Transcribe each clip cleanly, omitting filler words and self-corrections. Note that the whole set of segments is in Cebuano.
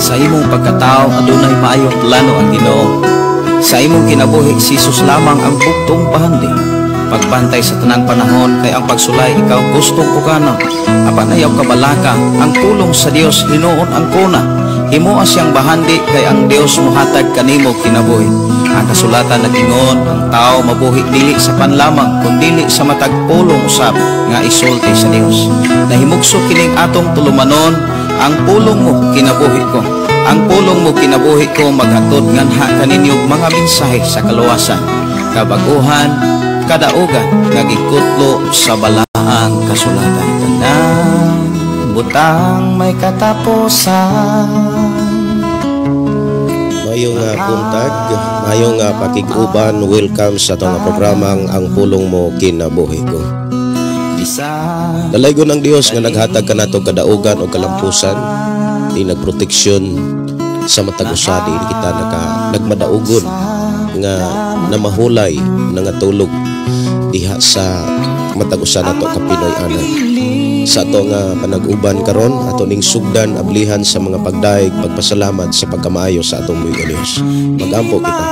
Sa imong pagkatao adunay maayong plano ang Ginoo. Sa imong kinabuhi si Jesus lamang ang buktong bahandi. Pagbantay sa tanang panahon kay ang pagsulay ikaw gustong pugana. Apan ayaw kabalaka ang pulong sa Dios hinuon ang kuna. Himoa siyang bahandi kay ang Dios mohatag kanimo kinabuhi. Ang kasulatan nag-ingon ang tao mabuhi dili sa panlamang kundili sa matag pulong usab nga isulti sa Dios. Nahimugso kining atong tulumanon ang pulong mo kinabuhi ko. Ang pulong mo kinabuhi ko maghatod nganha kaninyo mga mensahe sa kaluwasan, kabaguhan, kadaugan nga gikutlo sa balaang kasulatan. Tanang butang may katapusan. Mayong buntag, mayong pakig-uban, welcome sa atong programang Ang Pulong Mo Kinabuhi Ko. Dalaygon ang Dios nga naghatag kanato kadaugan o kalampusan, di nagproteksyon sa matag usa, di kita nagmadaugon nga namahulay nangatulog diha sa matag usa nato ka Pinoy anan. Sa ato nga panag-uban karon ato ning sugdan ablihan sa mga pagdaig, pagpasalamat sa pagkamaayo sa atong buhi Dios. Magampo kita.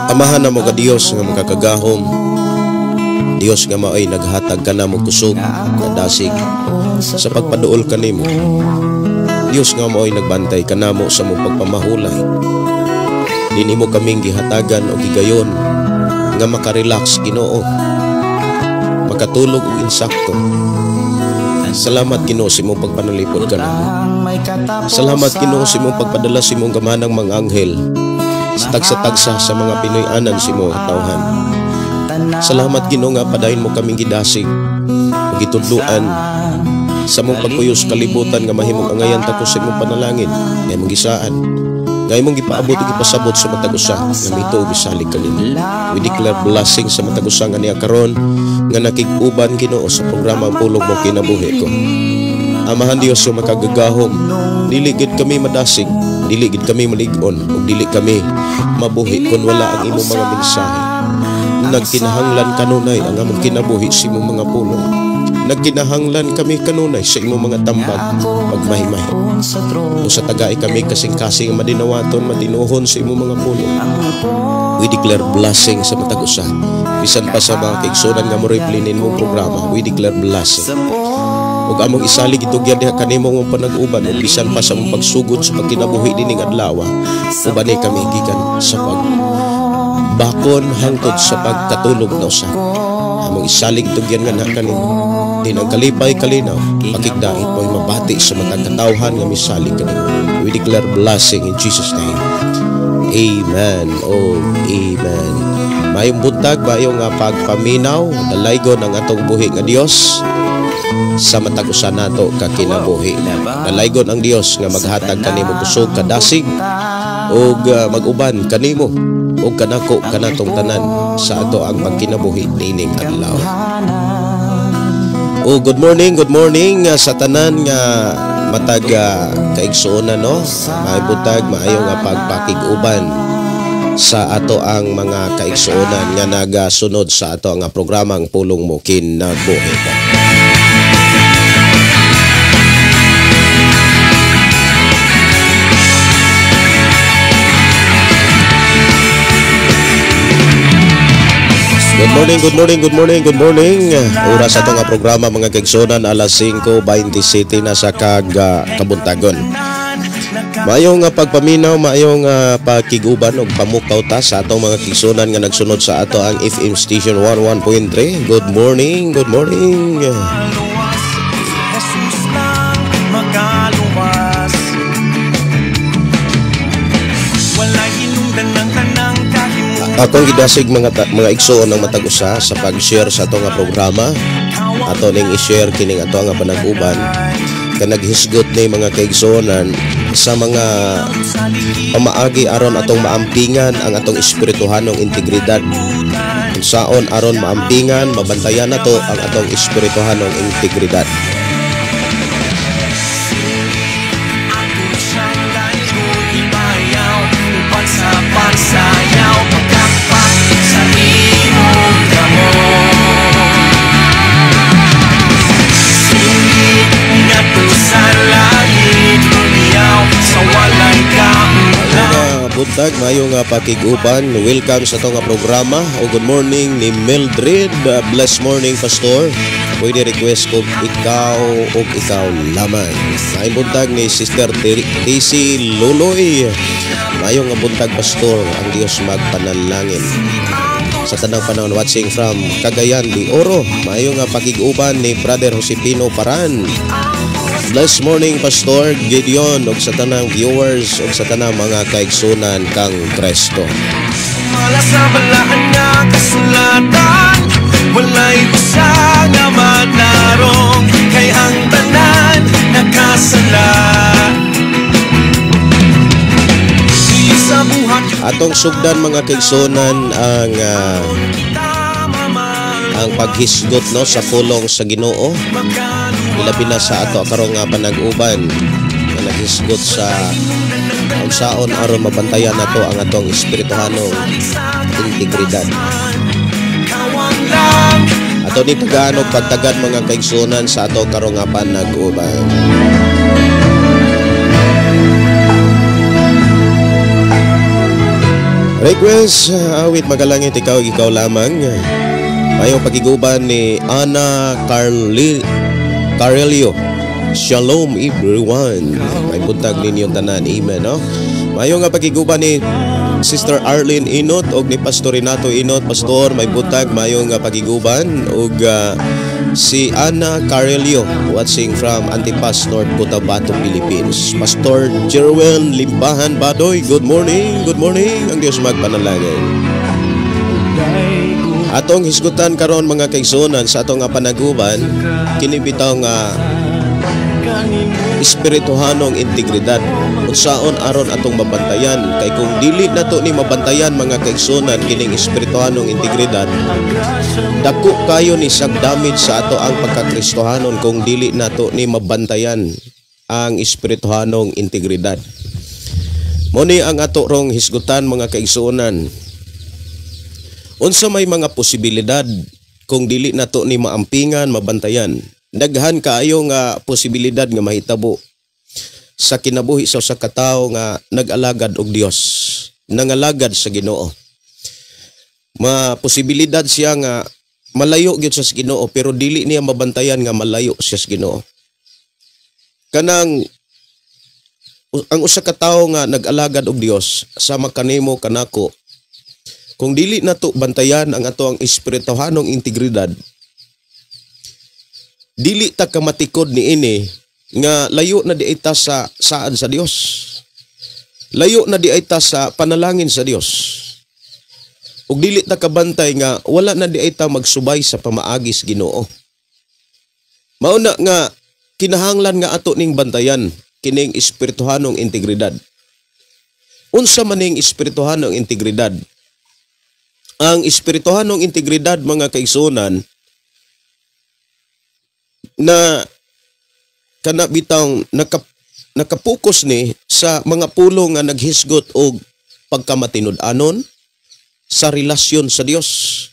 Amahan namo ka Dios nga makakagahom, Dios nga maoy naghatag kanamo kusog kadasig sa pagpaduol kanimo. Dios nga maoy nagbantay kanamo sa mong pagpamahulay. Dinhi mo kaming gihatagan og higayon nga makarelax Ginoo, makatulog og insakto. Salamat Ginoo sa imong pagpanalipod kanamo. Salamat Ginoo sa imong pagpadala sa imong gamanang mga anghel sa tagsa-tagsa sa mga Pinoy anan sa imong katawhan. Salamat Ginoo nga padayon mo kaming gidasig ug gitudloan sa imong pagpuyos kalibutan nga mahimong angayan ta ko sa imong panalangin nga imong gisaan, nga imong gipaabot ug gipasabot sa matag usa nga mituo bisalig kanimo. We declare blessing sa matag usa nga niya karon nga nakig-uban Ginoo sa programa Ang Pulong Mo Kinabuhi Ko. Amahan Dios nga makagagahom, dili gid kami madasig, dili gid kami malig-on ug dili kami mabuhi kun wala ang imong mga mensahe. Nagkinahanglan kanunay ang among kinabuhi sa imong mga pulong. Nagkinahanglan kami kanunay sa imong mga tambag pagmahimahi. O sa tagay kami kasing-kasing madinawaton matinuhon sa imong mga pulong. We declare blessing sa matag usa. Bisan pa sa mga kaigsunan nga mo replay mong programa, we declare blessing. Ug among isalig itugyan diha kanimo mong panag-uban ug bisan pa sa mong pagsugod sa pagkinabuhi dining adlaw, ubani kami gikan sa pag bakon hangtod sa pagkatulog na usa. Among isalig itugyan nga na kanimo. Din ang kalipay kalinaw, pakigdait mo'y mabati sa matag katawhan nga misalig kanimo. We declare blessing in Jesus' name. Amen. Oh, amen. Mayong buntag, mayong pagpaminaw, dalaygon ang atong buhi nga Dios sa matag usa nato ka kinabuhi. Dalaygon ang Dios nga maghatag kanimo kusog kadasig ug mag-uban kanimo ug kanako kanatong tanan sa ato ang pagkinabuhi nining adlaw. Oh, good morning sa tanan nga matag kaigsuonan, no? Maayong buntag, maayo nga pagpakig-uban sa ato ang mga kaigsuonan nga nagasunod sa ato ang programa Ang Pulong Mo Kinabuhi Ko. Good morning, good morning, good morning, good morning. Oras ato nga programa mga kaigsuonan, alas 5:27 na sa kabuntagon. Maayong pagpaminaw, maayong pakiguban og pamukaw ta sa atong mga kaigsuonan nga nagsunod sa ato ang FM station 11.3. Good morning, good morning. Akong gidasig mga igsoon ng matag usa sa pag-share sa ato nga programa. Ato ning i-share kining ato nga panag-uban ka naghisgot ni mga kaigsuonan sa mga pamaagi aron atong maampingan ang atong espirituhanong integridad. Unsaon aron maampingan, mabantayan nato ang atong espirituhanong integridad. Sa langit. buntag, maayong pakig-uban. Welcome sa atong programa. O good morning ni Mildred. Blessed morning, Pastor. Pwede request ko Ikaw og Ikaw Lamang. Maayong buntag ni Sister TC Luloy. Maayong buntag, Pastor. Ang Dios magpanalangin sa tanang panahon, watching from Cagayan de Oro. Maayong pakig-uban ni Brother Josepino Paran. Blessed morning, Pastor Gideon, ug sa tanang viewers ug sa tanang mga kaigsunan kang Kristo. Mala sa balaan nga kasulatan, wala'y usa nga matarong, kay ang tanan nakasala. Dili sa buhat Atong sugdan, mga kaigsunan, ang ang paghisgot, no, sa pulong sa Ginoo, ilabi na sa ato karong nga panag-uban nga naghisgot sa unsaon aron mabantayan nato ang atong espirituhanong integridad. Kawang lang. Ato ni tagaan og pagtagad, mga kaigsunan, sa ato karong nga panag-uban. Request, awit Magalangit, Ikaw, Ikaw Lamang. Mayong pakiguban ni Ana Carli Carelio. Shalom, everyone. May buntag ninyong tanan. Amen, no? Maayong nga pakiguban ni Sister Arlene Inot og ni Pastor Renato Inot. Pastor, may buntag, maayong nga pakiguban og si Ana Carelio, watching from Antipas, North Cotabato, Philippines. Pastor Jerwin Limbahan Badoy, good morning, good morning. Ang Diyos magpanalangin. Atong hisgutan karon, mga kaigsuonan, sa atong nga panaguban, kini bitaw nga espirituhanong integridad. Unsaon aron atong mabantayan, kay kung dili nato ni mabantayan, mga kaigsuonan, kining espirituhanong integridad, dako kayo ni sag damage sa ato ang pagkakristohanon kung dili nato ni mabantayan ang espirituhanong integridad. Mao ni ang ato rong hisgutan, mga kaigsuonan. Unsa may mga posibilidad kung dili nato ni maampingan, mabantayan? Daghan kaayo nga posibilidad nga mahitabo sa kinabuhi sa usa ka tawo nga nag-alagad og Dios, nangalagad sa Ginoo. Ma posibilidad siya nga malayo gyud sa Ginoo, pero dili niya mabantayan nga malayo siya sa Ginoo. Kanang ang usa ka tawo nga nag-alagad og Dios sama kanimo, kanako, kung dili nato bantayan ang ato ang espirituhanong integridad, dili ta kamatikod niini nga layo na di ta sa saad sa Dios. Layo na di ta sa panalangin sa Dios. Ug dili ta kabantay nga wala na di ta magsubay sa pamaagi sa Ginoo. Mao na nga kinahanglan nga ato ning bantayan kining espirituhanong integridad. Unsa man ning espirituhanong integridad? Ang espirituhanong integridad, mga kaigsuonan, na kana bitang nakapokus ni sa mga pulong nga naghisgot og pagkamatinud-anon sa relasyon sa Dios.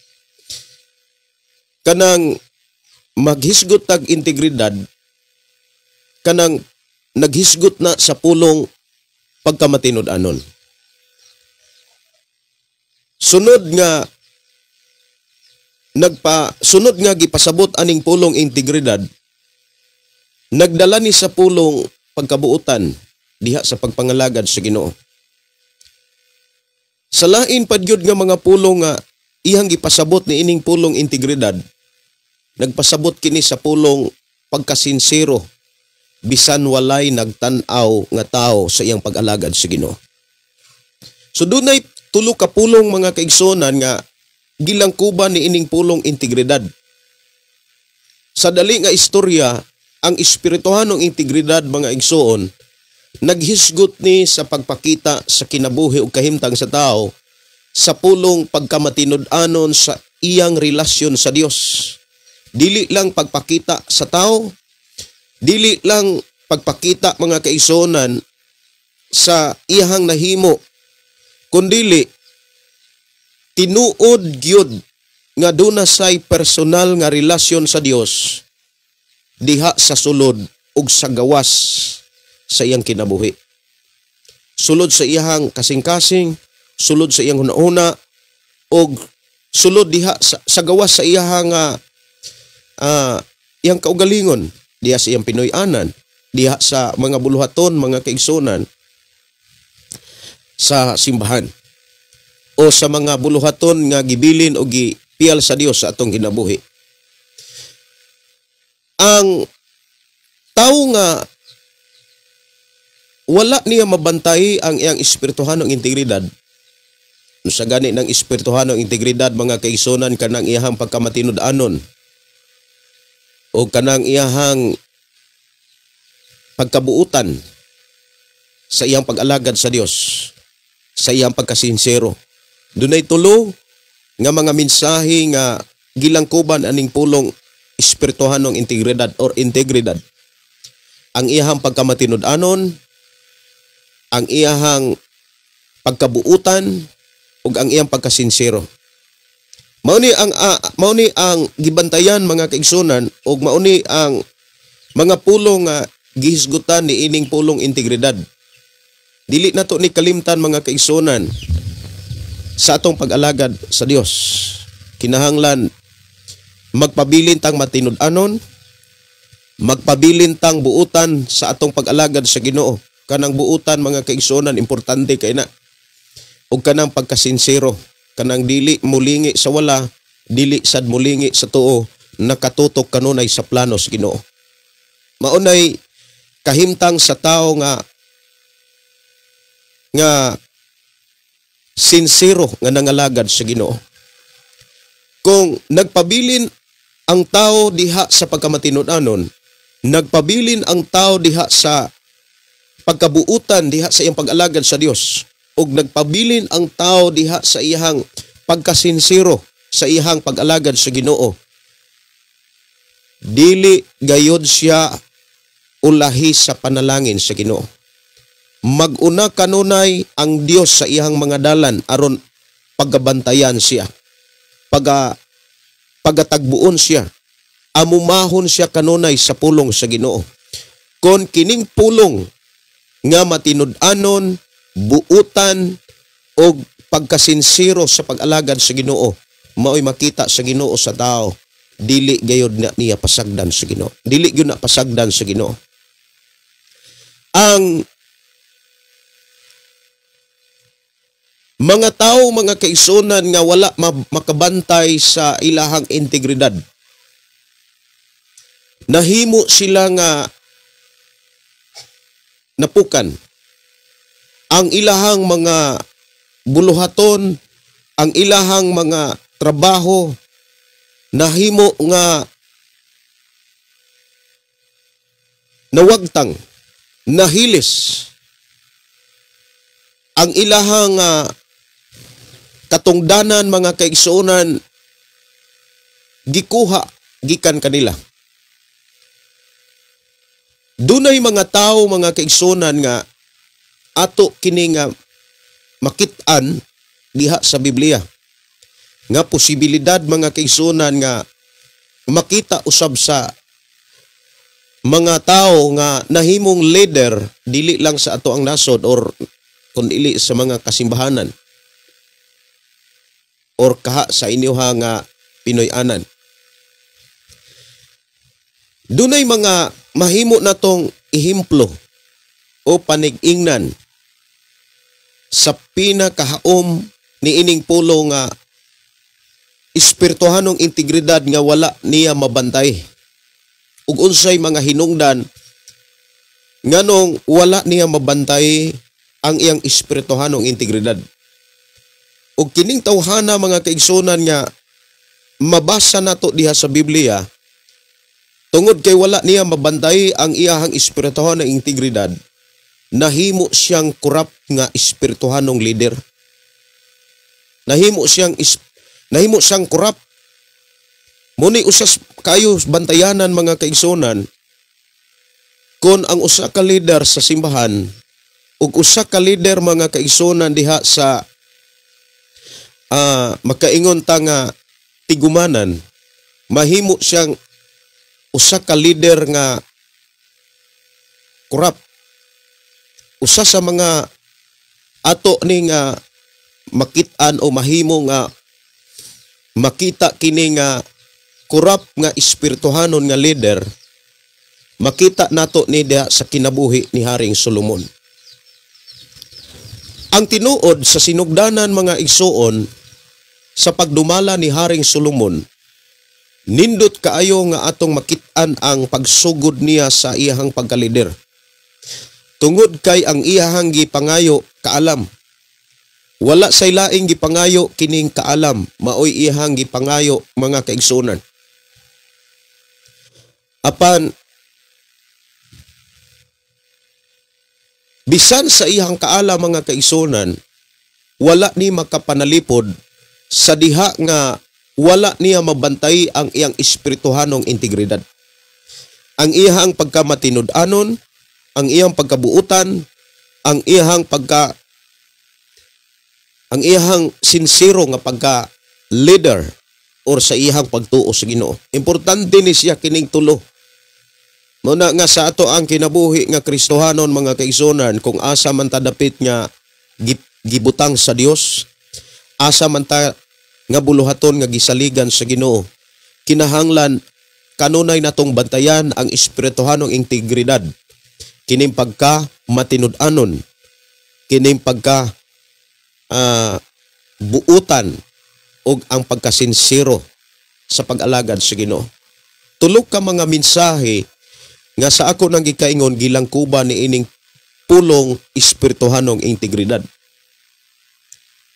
Kanang maghisgot tag integridad, kanang naghisgot na sa pulong pagkamatinud-anon. Sunod nga gipasabot aning pulong integridad, nagdala ni sa pulong pagkabuotan diha sa pagpangalagad sa Ginoo. Sa lain pad gyud nga mga pulong nga iyang gipasabot ni ining pulong integridad, nagpasabot kini sa pulong pagkasinsero bisan walay nagtan-aw nga tao sa iyang pag-alagad sa Ginoo. So dunay tulo ka pulong, mga kaigsuonan, nga gilangkuban ni ining pulong integridad. Sa dali nga istorya, ang espirituhanong integridad, mga igsoon, naghisgot ni sa pagpakita sa kinabuhi ug kahimtang sa tao sa pulong pagkamatinud-anon sa iyang relasyon sa Dios. Dili lang pagpakita sa tao, dili lang pagpakita, mga kaigsuonan, sa iyang nahimo, kundili tinuod gyud nga duna say personal nga relasyon sa Dios diha sa sulod ug sa gawas sa iyang kinabuhi. Sulod sa iyang kasing-kasing, sulod sa iyang hunahuna, og sulod diha sa gawas sa iyang iyang kaugalingon, diha sa iyang Pinoy-anan, diha sa mga buluhaton, mga kaigsunan sa simbahan o sa mga buluhaton nga gibilin o gipiyal sa Dios sa atong kinabuhi. Ang tao nga wala niya mabantay ang iyang espirituhanong integridad, sa gani ng espirituhanong integridad, mga kaigsunan, kanang iyahang pagkamatinud-anon o kanang iyahang pagkabuutan sa iyang pag-alagad sa Dios, sa iyang pagkasinsero. Dunay tulo nga mga mensahe nga gilangkuban aning pulong espirituhanong integridad or integridad. Ang iyahang pagkamatinud-anon, ang iyahang pagkabuutan, ug ang iyang pagkasinsero. Mao ni ang gibantayan, mga kaigsunan, ug mao ni ang mga pulong nga gihisgutan ni ining pulong integridad. Dili nato ni kalimtan, mga kaigsunan, sa atong pag-alagad sa Dios. Kinahanglan magpabilin tang matinud-anon, magpabilin tang buutan sa atong pag-alagad sa Ginoo. Kanang buutan, mga kaigsunan, importante kay na. Ug kanang pagkasinsero, kanang dili mulingi sa wala, dili sad mulingi sa tuo, nakatutok kanunay sa plano sa Ginoo. Maunay kahimtang sa tao nga nga sinsero nga nangalagad sa Ginoo. Kung nagpabilin ang tao diha sa pagkamatinud-anon, nagpabilin ang tao diha sa pagkabuutan diha sa iyang pag-alagad sa Dios, ug nagpabilin ang tao diha sa iyang pagkasinsero sa iyang pag-alagad sa Ginoo, dili gayod siya ulahi sa panalangin sa Ginoo. Mag-una kanunay ang Dios sa iyang mga dalan aron paggabantayan siya, pagatagbuon siya, amumahon siya kanunay sa pulong sa Ginoo. Kon kining pulong nga matinud-anon, buutan og pagkasinsero sa pag-alagad sa Ginoo maoy makita sa Ginoo sa tao, dili gayod na niya pasagdan sa Ginoo. Dili gyud na pasagdan sa Ginoo. Ang mga tao, mga kaigsunan, nga wala makabantay sa ilahang integridad, nahimo sila nga napukan. Ang ilahang mga buluhaton, ang ilahang mga trabaho, nahimo nga nawagtang, nahilis. Ang ilahang katungdanan, mga kaigsuonan, gikuha gikan kanila. Dunay mga tao, mga kaigsuonan, nga ato kini nga makit-an diha sa Biblia nga posibilidad, mga kaigsuonan, nga makita usab sa mga tao nga nahimong leader dili lang sa ato ang nasod or kun dili sa mga kasimbahanan or kaha sa inyoha nga Pinoy-anan. Dunay mga mahimo natong ehemplo o panig-ingnan sa pinakahaom ni ining pulo nga espirituhanong integridad nga wala niya mabantay, ug unsay mga hinungdan nganong wala niya mabantay ang iyang espirituhanong integridad. Ug kining tawhana, mga kaigsunan, nga mabasa nato diha sa Biblia, tungod kay wala niya mabantay ang iyahang espirituhanong integridad, nahimo siyang korap nga espirituhanong leader. Nahimo siyang korap. Muni usas kayo bantayanan, mga kaigsunan, kon ang usa ka leader sa simbahan ug usa ka leader, mga kaigsunan, diha sa makaingon ta nga tigumanan, mahimo siyang usa ka leader nga korap. Usa sa mga Ato ni nga makit-an o mahimo nga makita kini nga kurap nga espirituhanon nga leader, makita nato ni diha sa kinabuhi ni Haring Solomon. Ang tinuod sa sinugdanan, mga igsuon, sa pagdumala ni Haring Solomon, nindot kaayo nga atong makit-an ang pagsugod niya sa iyahang pagkalider. Tungod kay ang iyahang gipangayo kaalam. Wala say laing gipangayo kining kaalam, maoy iyahang gipangayo, mga kaigsuonan. Apan bisan sa iyang kaalam, mga kaigsuonan, wala ni makapanalipod sa diha nga wala niya mabantay ang iyang espirituhanong integridad. Ang iyang pagkamatinud-anon, ang iyang pagkabuutan, ang iyang sinsero nga pagka leader or sa iyang pagtuo sa Ginoo. Importante ni siya kining tulo. Muna nga sa ato ang kinabuhi nga Kristohanon, mga kaigsuonan, kung asa man ta dapit nga gibutang sa Dios, asa man ta nga buluhaton nga gisaligan sa Ginoo, kinahanglan kanunay natong bantayan ang espirituhanong integridad, kining pagka matinud-anon, kining pagka buutan ug ang pagkasinsero sa pag-alagad sa Ginoo. Tulo ka mga mensahe nga sa ako nang gikaingon gilangkuban ni ining pulong espirituhanong integridad.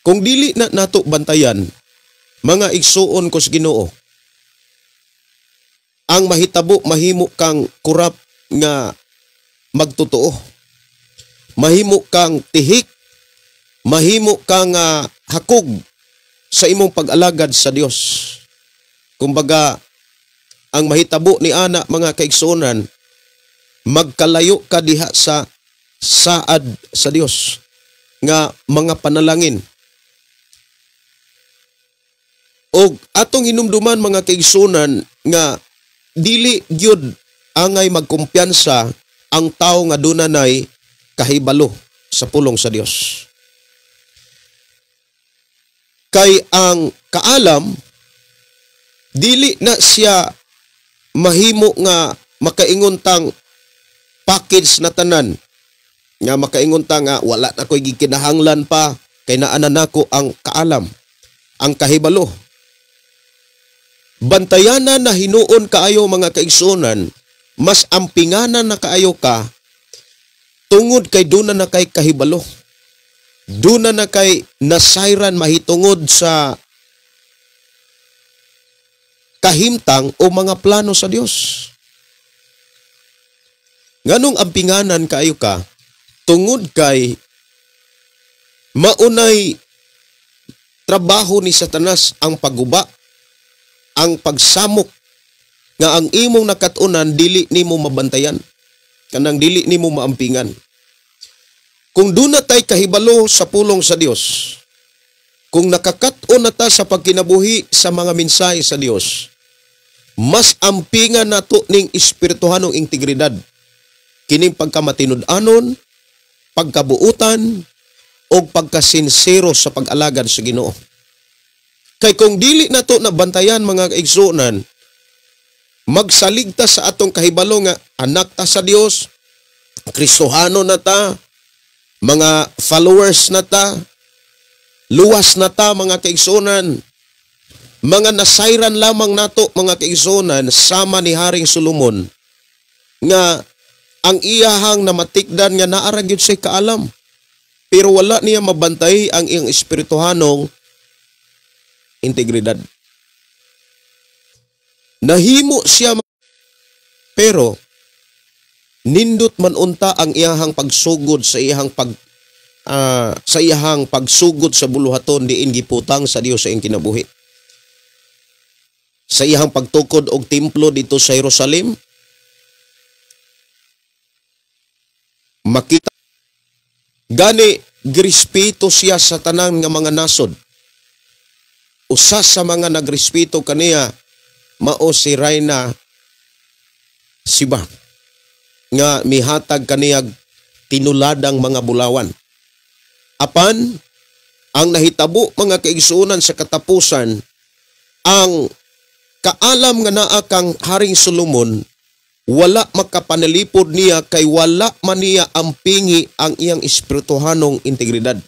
Kung dili na nato bantayan, mga igsuon ko sa Ginoo, ang mahitabo, mahimo kang kurap nga magtotoo. Mahimo kang tihik, mahimo kang hakog sa imong pag-alagad sa Dios. Kumbaga, ang mahitabo ni ana, mga kaigsuonan, magkalayo ka diha sa saad sa Dios nga mga panalangin. Og atong hinumduman, mga kaigsuonan, nga dili gyud angay magkumpiyansa ang tawo nga dunanay kahibalo sa pulong sa Dios. Kay ang kaalam dili na siya mahimo nga makaingon tang package na tanan, nga makaingon ta nga wala na ko'y gikinahanglan pa kay naa na nako ang kaalam, ang kahibalo. Bantayanan na hinuon kaayo, mga kaigsuonan, mas ampinganan na kaayo ka tungod kay duna na kay kahibalo. Duna na kay nasayran mahitungod sa kahimtang o mga plano sa Dios. Nganong ampinganan kaayo ka? Tungod kay maunay trabaho ni Satanas ang pagguba, ang pagsamok nga ang imong nakatunan dili nimo mabantayan, kanang dili nimo maampingan. Kung duna tay kahibalo sa pulong sa Dios, kung nakakat-on na ta sa pagkinabuhi sa mga mensahe sa Dios, mas ampingan nato ning espirituhanong integridad, kining pagkamatinud-anon, pagkabuutan, o pagkasinsero sa pag-alagad sa Ginoo. Kay kung dili nato nabantayan, mga kaigsuonan, magsaligta sa atong kahibalo nga anak ta sa Dios, Kristohano na ta, mga followers na ta, luwas na ta, mga kaigsuonan, mga nasayran lamang nato, mga kaigsuonan, sama ni Haring Solomon nga ang iyahang namatikdan nga naara gyud siya kaalam, pero wala niya mabantay ang iyang espirituhanong integridad. Nahimo siya, pero nindot man unta ang iyahang pagsugod sa iyahang pagsugod sa buluhaton diin giputang sa Dios sa iyang kinabuhi. Sa iyahang pagtukod og templo dito sa Jerusalem, makita gani girespeto siya sa tanan nga mga nasod. Usa sa mga nagrespeto kaniya mao si Reyna Siba nga mihatag kaniyag tinuladang mga bulawan. Apan ang nahitabo, mga kaigsuonan, sa katapusan, ang kaalam nga naa kang Haring Solomon wala makapanalipod niya kay wala man niya ampingi ang iyang espirituhanong integridad.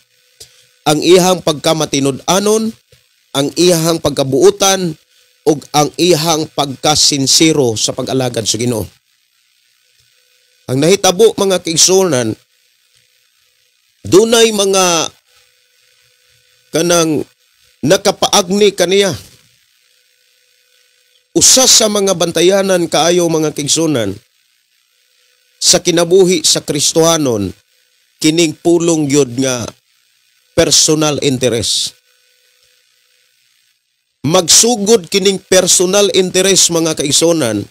Ang iyang pagkamatinud-anon, ang iyang pagkabuutan, ug ang iyang pagkasinsero sa pag-alagad sa Ginoo. Ang nahitabo, mga kaigsuonan, dunay mga kanang nakapaagni kaniya. Usa sa mga bantayanan kaayo, mga kaigsuonan, sa kinabuhi sa Kristohanon, kining pulong gyud nga personal interest. Magsugod kining personal interest, mga kaigsuonan,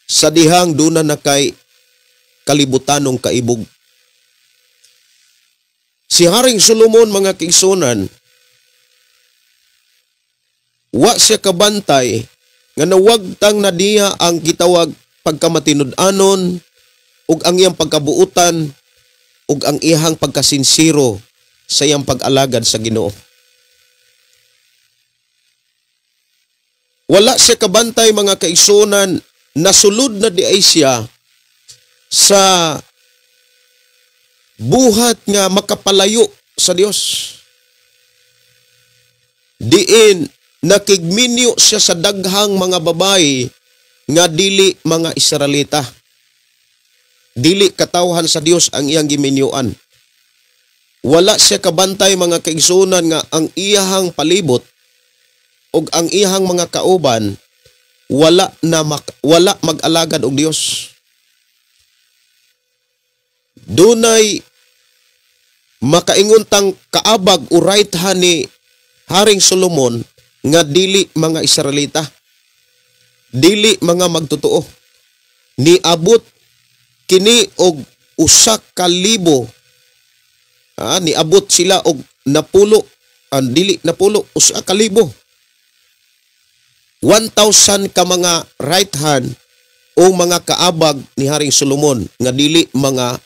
sa dihang duna na kay kalibutanong kaibog. Si Haring Solomon, mga kaigsuonan, wa siya kabantay nga nawagtang na niya ang gitawag pagkamatinud-anon ug ang iyang pagkabuutan ug ang iyang pagkasinsiro sa iyang pag-alagad sa Ginoo. Wala siya kabantay, mga kaigsuonan, nasulod na di ay siya sa buhat nga makapalayo sa Dios. Diin nakigminyo siya sa daghang mga babae nga dili mga Israelita. Dili katawhan sa Dios ang iyang giminyuan. Wala siya kabantay, mga kaigsuonan, nga ang iyahang palibot ug ang iyahang mga kauban wala mag-alagad og Dios. Dunay makaingon tang kaabag o right hand ni Haring Solomon nga dili mga Israelita, dili mga magtotoo. Niabot kini og 1,000. Niabot sila og napulo, dili napulo, 1,000. 1,000 ka mga right hand o mga kaabag ni Haring Solomon nga dili mga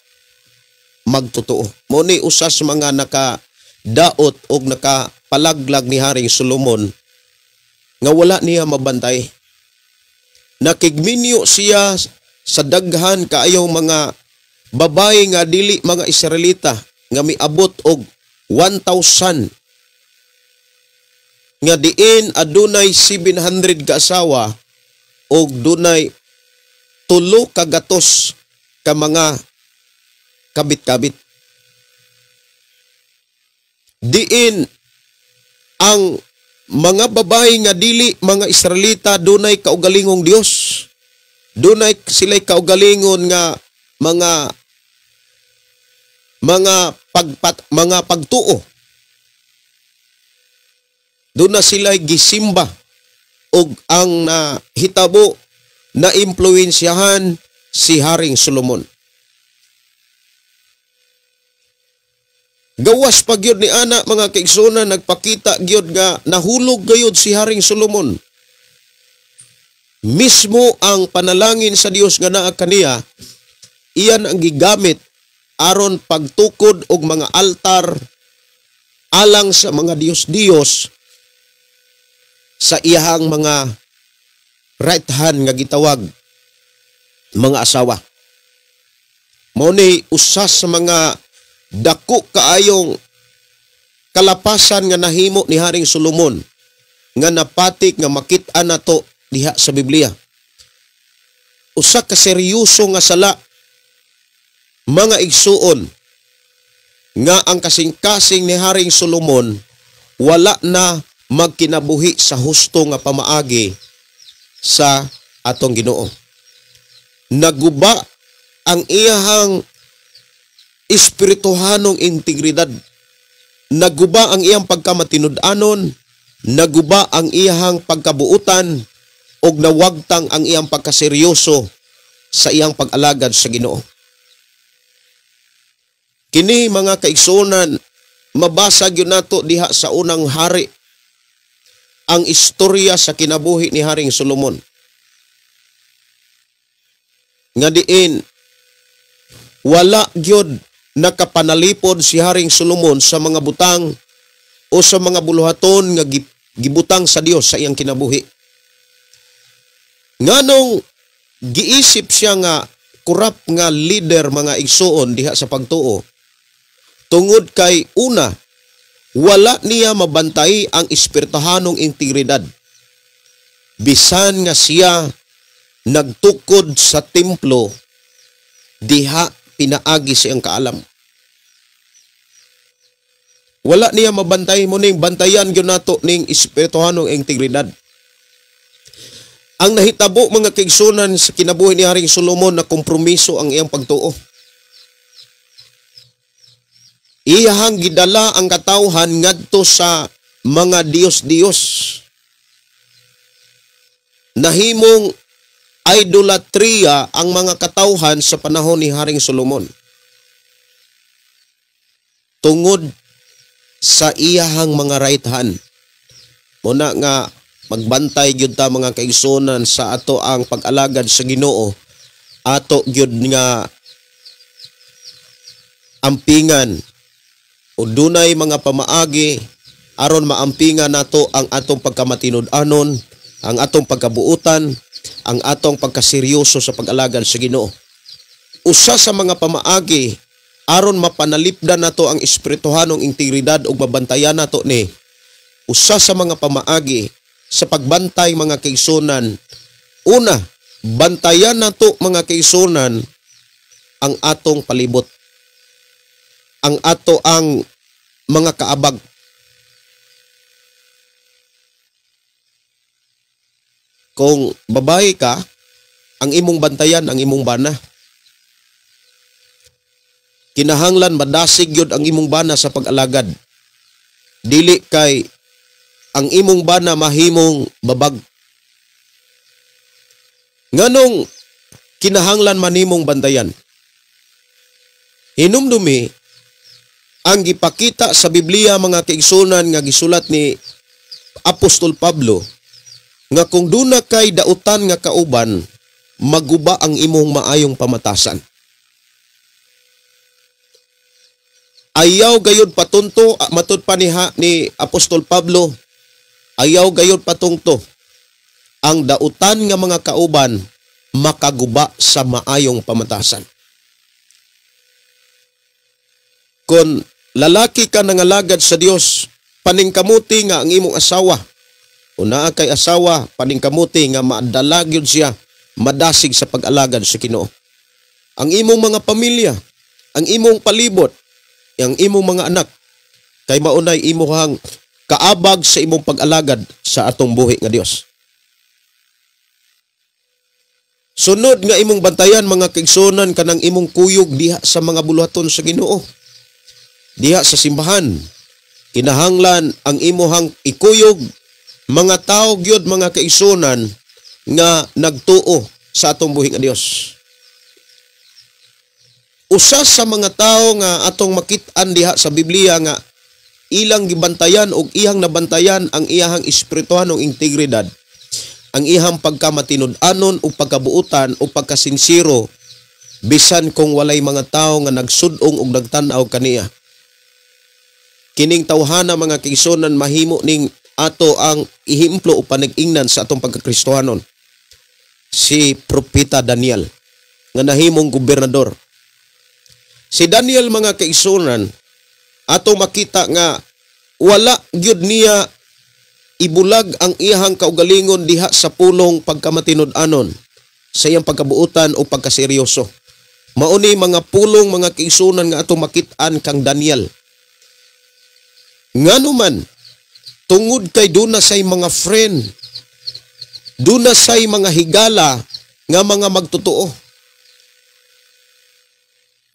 magtotoo. Mao ni usa sa mga nakadaot og nakapalaglag ni Haring Solomon nga wala niya mabantay. Nakigminyo siya sa daghan kaayo mga babae nga dili mga Israelita nga miabot og 1,000, nga diin adunay 700 ka asawa og dunay 300 ka mga kabit-kabit. Diin ang mga babae nga dili mga Israelita dunay kaugalingong Dios. Dunay sila'y kaugalingon nga mga pagtuo. Doon na sila'y gisimba og ang nahitabo na impluwensyahan si Haring Solomon. Gawas pa gyud ni ana, mga kaigsuonan, nagpakita gyud nga nahulog gayud si Haring Solomon. Mismo ang panalangin sa Dios nga naa kaniya, iyan ang gigamit aron pagtukod og mga altar alang sa mga Dios-Dios sa iyahang mga right hand nga gitawag mga asawa. Mao ni usa sa mga dako kaayong kalapasan nga nahimo ni Haring Solomon nga napatik nga makit-an nato diha sa Biblia. Usa ka seryoso nga sala, mga igsuon, nga ang kasing-kasing ni Haring Solomon wala na magkinabuhi sa husto nga pamaagi sa atong Ginoo. Naguba ang iyahang espirituhanong integridad. Naguba ang iyang pagkamatinud-anon, naguba ang iyahang pagkabuutan, og nawagtang ang iyang pagkaseryoso sa iyang pag-alagad sa Ginoo. Kini, mga kaigsuonan, mabasa gyud nato diha sa Unang Hari ang istorya sa kinabuhi ni Haring Solomon. Nga diin wala gyud nakapanalipod si Haring Solomon sa mga butang o sa mga buluhaton nga gibutang sa Dios sa iyang kinabuhi? Nganong giisip siya nga kurap nga leader, mga igsuon, diha sa pagtuo? Tungod kay una, wala niya mabantay ang espirituhanong integridad. Bisan nga siya nagtukod sa templo, diha pinaagi siyang kaalam. Wala niya mabantay mo ning bantayan gyud nato ning espirituhanong integridad. Ang nahitabo, mga kaigsunan, sa kinabuhi ni Haring Solomon, na kompromiso ang iyang pagtuo. Iyahang gidala ang katawhan ngadto sa mga diyos-diyos. Nahimong idolatria ang mga katawhan sa panahon ni Haring Solomon tungod sa iyahang mga right hand. Muna nga magbantay gyud ta, mga kaigsunan, sa ato ang pag-alagad sa Ginoo, ato gyud nga ampingan o dunay mga pamaagi aron maampingan nato ang atong pagkamatinud-anon, ang atong pagkabuutan, ang atong pagkaseryoso sa pag-alagad sa Ginoo. Usa sa mga pamaagi aron mapanalipdan nato ang espirituhanong integridad ug mabantayan nato ni, usa sa mga pamaagi sa pagbantay, mga kaigsunan, una, bantayan nato, mga kaigsunan, ang atong palibot, ang ato ang mga kaabag. Kung babae ka, ang imong bantayan ang imong bana. Kinahanglan madasig gyud ang imong bana sa pag-alagad. Dili kay ang imong bana mahimong babag. Nganong kinahanglan manimong bantayan? Hinumdumi ang gipakita sa Biblia, mga kaigsunan, nga gisulat ni Apostol Pablo nga kung duna kay dautan nga kauban, maguba ang imong maayong pamatasan. Ayaw gayud patunto, matud pa ni Apostol Pablo, ayaw gayud patungto ang dautan nga mga kauban makaguba sa maayong pamatasan. Kung lalaki ka nangalagad sa Dios, paningkamuti nga ang imong asawa, o naa kay asawa, paningkamuti nga maadala gyud siya, madasig sa pag-alagad sa Ginoo. Ang imong mga pamilya, ang imong palibot, ang imong mga anak, kay maunay imuhang kaabag sa imong pag-alagad sa atong buhi nga Dios. Sunod nga imong bantayan, mga kaigsunan, kanang imong kuyog diha sa mga buluhaton sa Ginoo, diha sa simbahan. Kinahanglan ang imuhang ikuyog mga tao gyud, mga kaigsunan, nga nagtuo sa atong buhi nga Dios. Usa sa mga tao nga atong makit-an diha sa Biblia nga ilang gibantayan og iyang nabantayan ang iyahang espirituhanong integridad, ang iyang pagkamatinud-anon o pagkabuutan o pagkasinsiro, bisan kung walay mga tao nga nagsud-ong og nagtan-aw kaniya. Kining tawhana, mga kaigsunan, mahimo ning ato ang ihemplo o panag-ingnan sa atong pagkakristohanon. Si Propeta Daniel nga nahimong gobernador. Si Daniel, mga kaigsunan, ato makita nga wala gyud niya ibulag ang iyahang kaugalingon diha sa pulong pagkamatinud-anon sa iyang pagkabuutan o pagkaseryoso. Mauni mga pulong, mga kaigsunan, nga ato makit-an kang Daniel. Ngano man, tungod kay duna say mga friend, duna say mga higala nga mga magtotoo.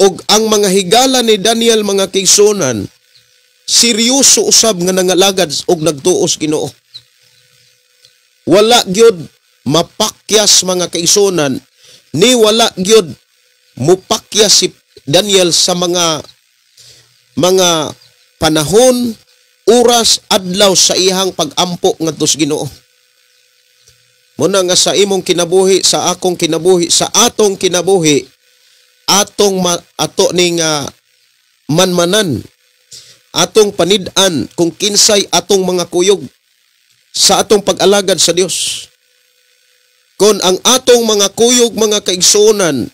Og ang mga higala ni Daniel, mga kaigsunan, seryoso usab nga nangalagad og nagtuos Ginoo. Wala gyud mapakyas, mga kaigsunan, ni wala gyud mupakyas si Daniel sa mga panahon, oras, adlaw sa iyang pag-ampo ngadto sa Ginoo. Muna nga sa imong kinabuhi, sa akong kinabuhi, sa atong kinabuhi, atong ato ning manmanan, atong panid-an kung kinsay atong mga kuyog sa atong pag-alagad sa Dios. Kon ang atong mga kuyog, mga kaigsuonan,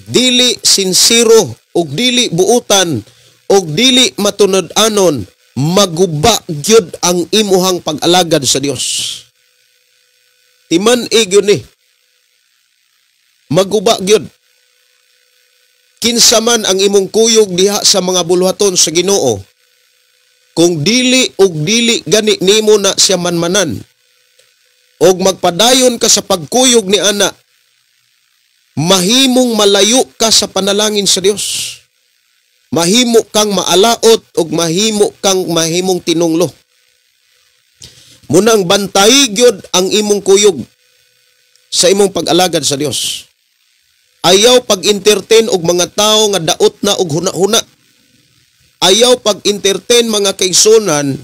dili sinsero ug dili buutan ug dili matunod-anon, maguba gyud ang imuhang pag-alagad sa Dios. Timan-i gyud ni. Maguba gyud. Kinsa man ang imong kuyog diha sa mga buluhaton sa Ginoo, kung dili ug dili gani nimo na siya manmanan, og magpadayon ka sa pagkuyog ni ana, mahimong malayo ka sa panalangin sa Dios. Mahimo kang maalaot ug mahimo kang mahimong tinunglo. Munang bantay gyud ang imong kuyog sa imong pag-alagad sa Dios. Ayaw pag-entertain og mga tawo nga daot na og huna-huna. Ayaw pag-entertain, mga kaigsunan,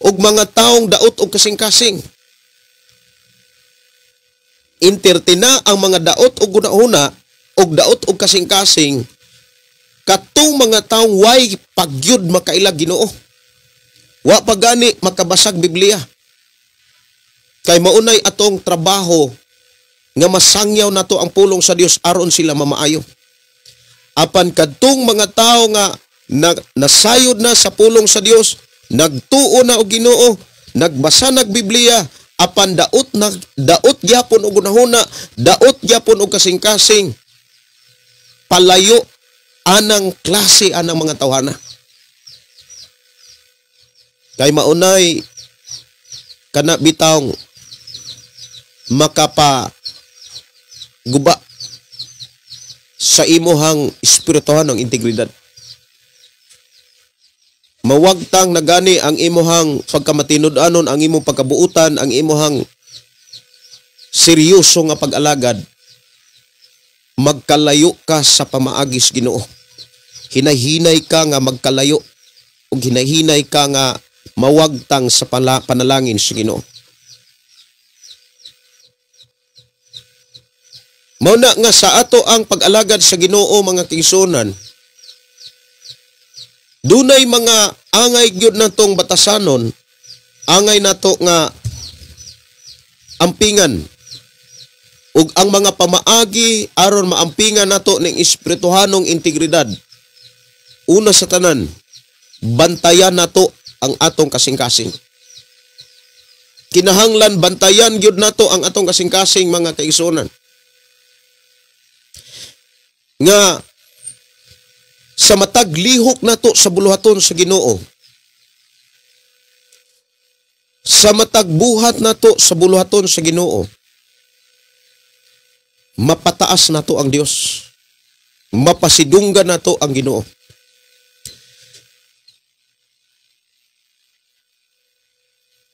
og mga taong daot og kasing-kasing. Entertain na ang mga daot og huna-huna og daot og kasing-kasing katong mga taong way pagyud makailag Ginoo. Wa pa gani makabasag Biblia. Kay maunay atong trabaho nga masangyaw nato ang pulong sa Dios aron sila mamaayo. Apan kadtong mga tawo nga nasayod na sa pulong sa Dios, nagtuo na og Ginoo, nagbasa nag Biblia, apan daot na daot gyapon og hunahuna, daot gyapon og kasing-kasing, palayo anang klase anang mga tawhana. Kay maunay kana bitawng makapa guba sa imuhang espirituhanong integridad. Mawagtang nagani ang imuhang pagkamatinud-anon, ang imong pagkabuutan, ang imuhang seryoso nga pag-alagad. Magkalayo ka sa pamaagis Ginoo. Hinay-hinay ka nga magkalayo ug hinay-hinay ka nga mawagtang sa panalangin sa Ginoo. Mao na nga sa ato ang pag-alagad sa Ginoo, mga kaigsuonan, dunay mga angay gyud natong batasanon, angay nato nga ampingan, ug ang mga pamaagi aron maampingan nato ning espirituhanong integridad. Una sa tanan, bantayan nato ang atong kasing-kasing. Kinahanglan bantayan gyud nato ang atong kasing-kasing, mga kaigsuonan. Nga sa matag lihok nato sa buluhaton sa Ginoo, sa matag buhat nato sa buluhaton sa Ginoo, mapataas nato ang Dios, mapasidunggan nato ang Ginoo.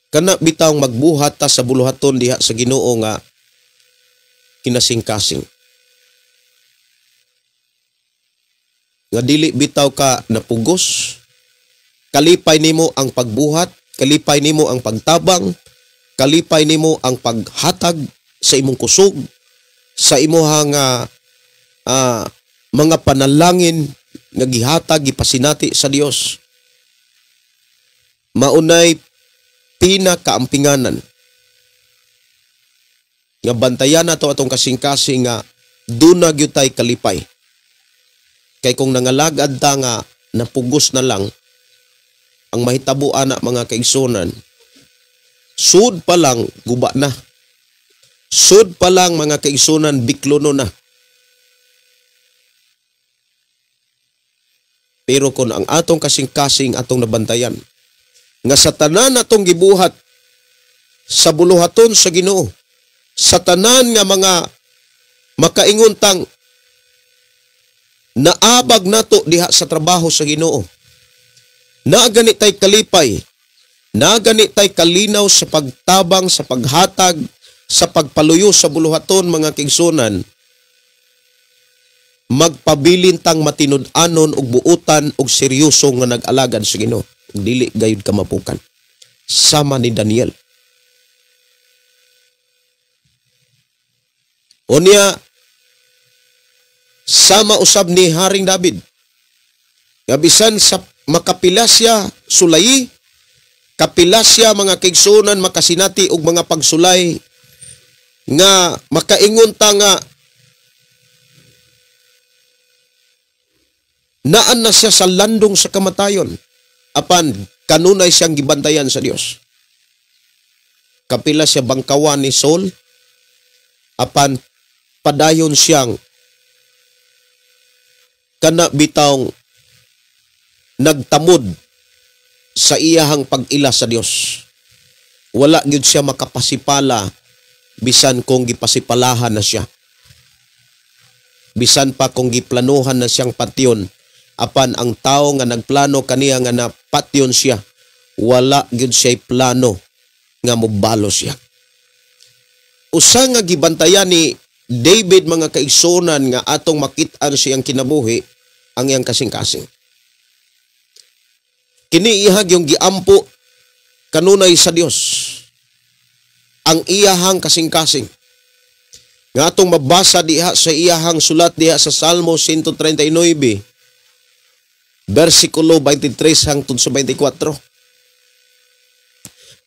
Kana bitawng magbuhat ta sa buluhaton diha sa Ginoo nga kinasingkasing, nga dili bitaw ka napugos, kalipay nimo ang pagbuhat, kalipay nimo ang pagtabang, kalipay nimo ang paghatag sa imong kusog, sa imuhang mga panalangin nga gihatag gipasinati sa Dios. Maunay pinakaampinganan nga bantayan nato atong kasing-kasing nga duna gyud tay kalipay. Kay kung nangalagad ta nga napugos na lang, ang mahitabo ana, mga kaigsunan, sud pa lang guba na. Sud pa lang, mga kaigsunan, biklono na. Pero kung ang atong kasing-kasing atong nabantayan, nga sa tanan atong gibuhat sa buluhaton sa Ginoo, sa tanan nga mga makaingon tang naabag nato diha sa trabaho sa Ginoo, naagani tay kalipay, naagani tay kalinaw sa pagtabang, sa paghatag, sa pagpaluyo sa buluhaton, mga kaigsunan, magpabilin tang matinud-anon og buutan og seryoso nga nag-alagad sa Ginoo. Dili gayud ka mapukan. Sama ni Daniel. Unya, sama usab ni Haring David. Nga bisan sa makapila siya sulayi, kapila siya mga kaigsuonan makasinati og mga pagsulay nga makaingon ta nga naan na siya sa landong sa kamatayon, apan kanunay siyang gibantayan sa Dios. Kapila siya bangkawan ni Saul, apan padayon siyang kana bitawng nagtamod sa iyahang pag-ila sa Dios. Wala gyud siya makapasipala bisan kung gipasipalahan na siya. Bisan pa kung giplanuhan na siyang patyon, apan ang tao nga nagplano kaniya nga napatyon siya, wala gyud siya plano nga mobalo siya. Usa nga gibantayan ni David mga kaigsunan nga atong makit-an siyang kinabuhi ang iyang kasing-kasing. Kini ihag yung giampo kanunay sa Dios ang iyahang kasing-kasing. Nga atong mabasa diha sa iyahang sulat diha sa Salmo 139 versikulo 23 hangtod sa 24.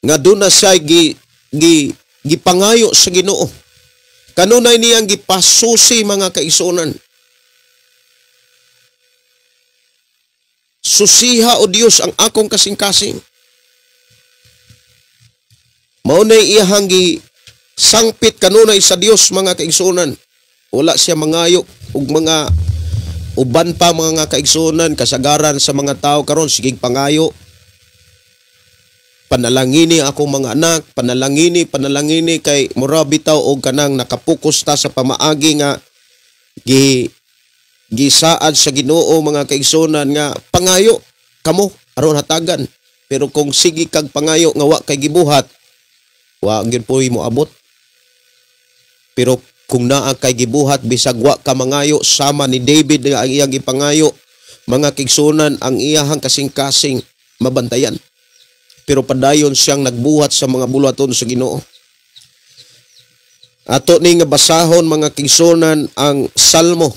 Nga doon na siya gipangayo sa Ginoo. Kanunay niyang gipasusi mga kaigsuonan. Susiha o Dios ang akong kasing-kasing. Maunay iyahang gisangpit kanunay sa Dios mga kaigsuonan. Wala siya mangayo og mga uban pa mga kaigsuonan, kasagaran sa mga tao karon sige pangayo. Panalangini akong mga anak, panalangini, panalangini kay mura bitaw og kanang nakapokus ta sa pamaagi nga gisaad sa Ginoo mga kaigsuonan nga pangayo kamo aron hatagan. Pero kung sige kag pangayo nga wa kay gibuhat, wa gyud poy moabot. Pero kung naa kay gibuhat bisag wa ka mangayo sama ni David nga ang iyang gipangayo mga kaigsuonan, ang iyahang kasing-kasing mabantayan. Pero padayon siyang nagbuhat sa mga buluhaton sa Ginoo. Ato ni nga basahon mga kaigsuonan ang Salmo.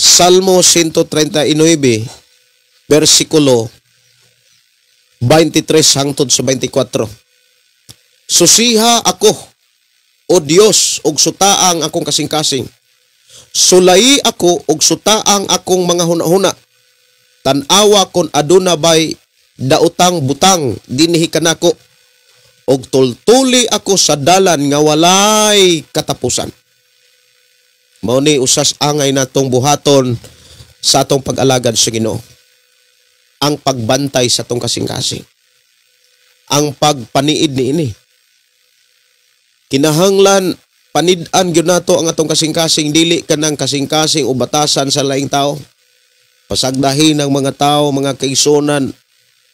Salmo 139 versikulo 23 hangtod sa 24. Susiha ako, o Dios, og sutaang akong kasing-kasing. Sulayi ako og sutaang akong mga hunahuna. Tan-awa kon aduna bay daotang butang dinhi kanako, og tultuli ako sa dalan nga walay katapusan. Mao ni usas angay natong buhaton sa atong pag-alagad sa Ginoo. Ang pagbantay sa atong kasing-kasing. Ang pagpaniid niini. Kinahanglan panid-an gyud nato ang atong kasing-kasing, dili kanang kasing-kasing o batasan sa laing tao. Pasagdahin ang mga tao, mga kaigsuonan,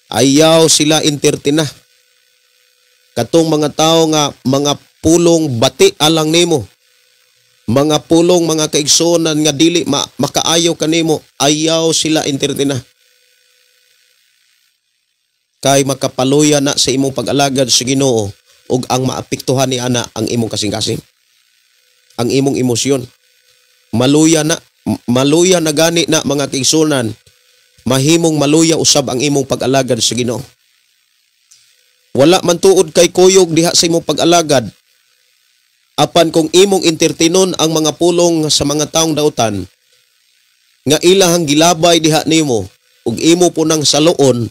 ayaw sila entertain na. Katong mga tao nga mga pulong bati alang nimo, mga pulong mga kaigsuonan nga dili makaayo kanimo, ayaw sila entertain na. Kay makapaluya na sa imong pag-alagad sa Ginoo ug ang maapektuhan ni ana ang imong kasing-kasing, ang imong emosyon. Maluya na, maluya na gani na mga kaigsuonan, mahimong maluya usab ang imong pag-alagad sa Ginoo. Wala man tuod kay kuyog diha sa imong pag-alagad, apan kung imong entertainon ang mga pulong sa mga taong dautan nga ilahang gilabay diha nimo ug imo punang saluon,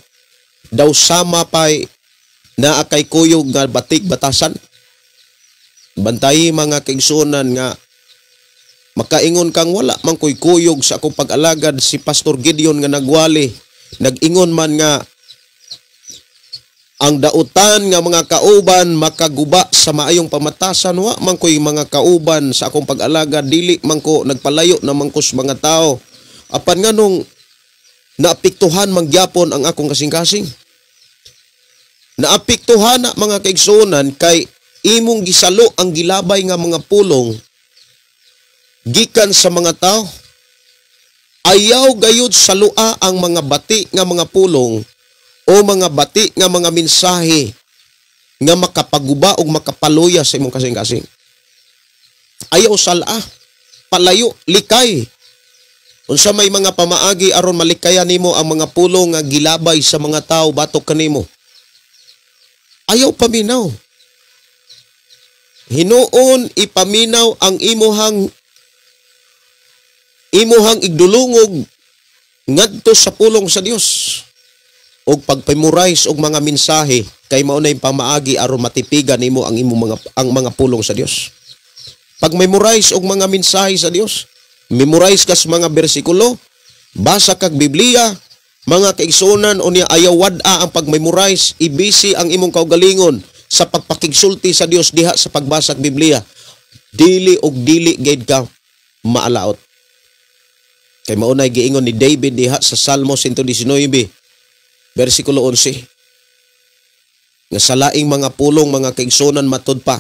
daw sama pay naa kay kuyog nga batik batasan. Bantayi mga kaigsuonan nga makaingon kang wala man koy kuyog sa akong pag-alagad. Si Pastor Gideon nga nagwali, nag-ingon man nga ang dautan nga mga kauban makaguba sa maayong pamatasan. Wa man koy mga kauban sa akong pag-alagad, dili man ko nagpalayo na man ko sa mga tao. Apan nganong naapektuhan man gyapon ang akong kasing-kasing. Naapektuhan na mga kaigsuonan kay imong gisalo ang gilabay nga mga pulong gikan sa mga tao. Ayaw gayud salua ang mga bati nga mga pulong o mga bati nga mga mensahe nga makapaguba o makapaluya sa imong kasing-kasing. Ayaw sala, palayo, likay. Unsa may mga pamaagi aron malikayan nimo ang mga pulong nga gilabay sa mga tao batok kanimo? Ayaw paminaw. Hinuon ipaminaw ang imuhang igdulungog ngadto sa pulong sa Dios. Og pagpemorize og mga mensahe kay mao nay pamaagi aron matipigan nimo ang imong mga ang mga pulong sa Dios. Pag-memorize og mga mensahe sa Dios, memorize kas mga bersikulo, basa kag Biblia, mga kaigsuonan, unya ayaw wad-a ang pag-memorize, ibisi ang imong kaugalingon sa pagpakigsulti sa Dios diha sa pagbasa og Biblia. Dili og dili gid ka maalaot. Kay mao nay giingon ni David diha sa Salmo 119 bersikulo 11. Nga sa laing mga pulong, mga kaigsuonan, matud pa,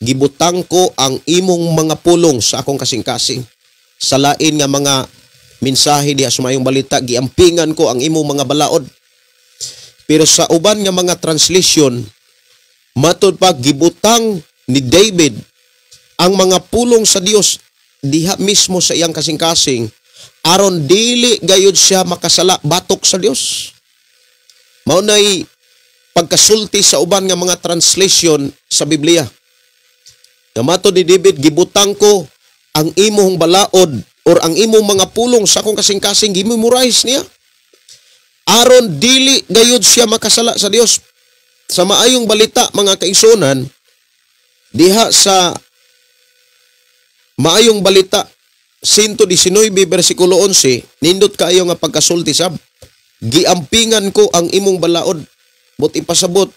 gibutang ko ang imong mga pulong sa akong kasing-kasing. Sa lain nga mga mensahe diha sa Maayong Balita, giampingan ko ang imong mga balaod. Pero sa uban nga mga translation, matud pa gibutang ni David ang mga pulong sa Dios diha mismo sa iyang kasing-kasing aron dili gayud siya makasala batok sa Dios. Mao nay pagkasulti sa uban nga mga translation sa Biblia. Nga matud ni David, gibutang ko ang imong balaod or ang imong mga pulong sa akong kasing-kasing, gimemorize niya aron dili gayud siya makasala sa Dios. Sa Maayong Balita, mga kaigsuonan, diha sa Maayong Balita 119 bersikulo 11, nindot kaayo nga pagkasulti sab, giampingan ko ang imong balaod. But ipasabot,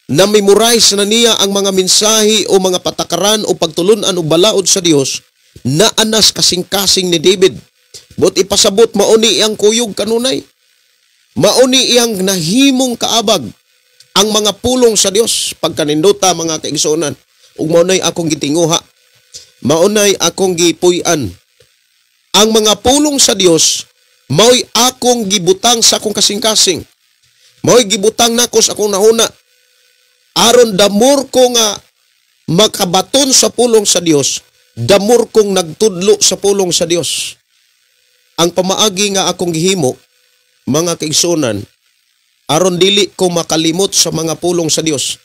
na-memorize na niya ang mga mensahe o mga patakaran o pagtulunan o balaod sa Dios naanas kasing-kasing ni David. But ipasabot, mauni iyang kuyog kanunay. Mauni iyang nahimong kaabag ang mga pulong sa Dios pagkanindota, mga kaigsuonan. Ug maunay akong gitinguha, maunay akong gipuy-an. Ang mga pulong sa Dios mao'y akong gibutang sa akong kasing-kasing. Mao'y gibutang nako sa akong nahuna. Aron damor ko nga makabaton sa pulong sa Dios, damor kong nagtudlo sa pulong sa Dios. Ang pamaagi nga akong gihimo, mga kaigsuonan, aron dili ko makalimot sa mga pulong sa Dios,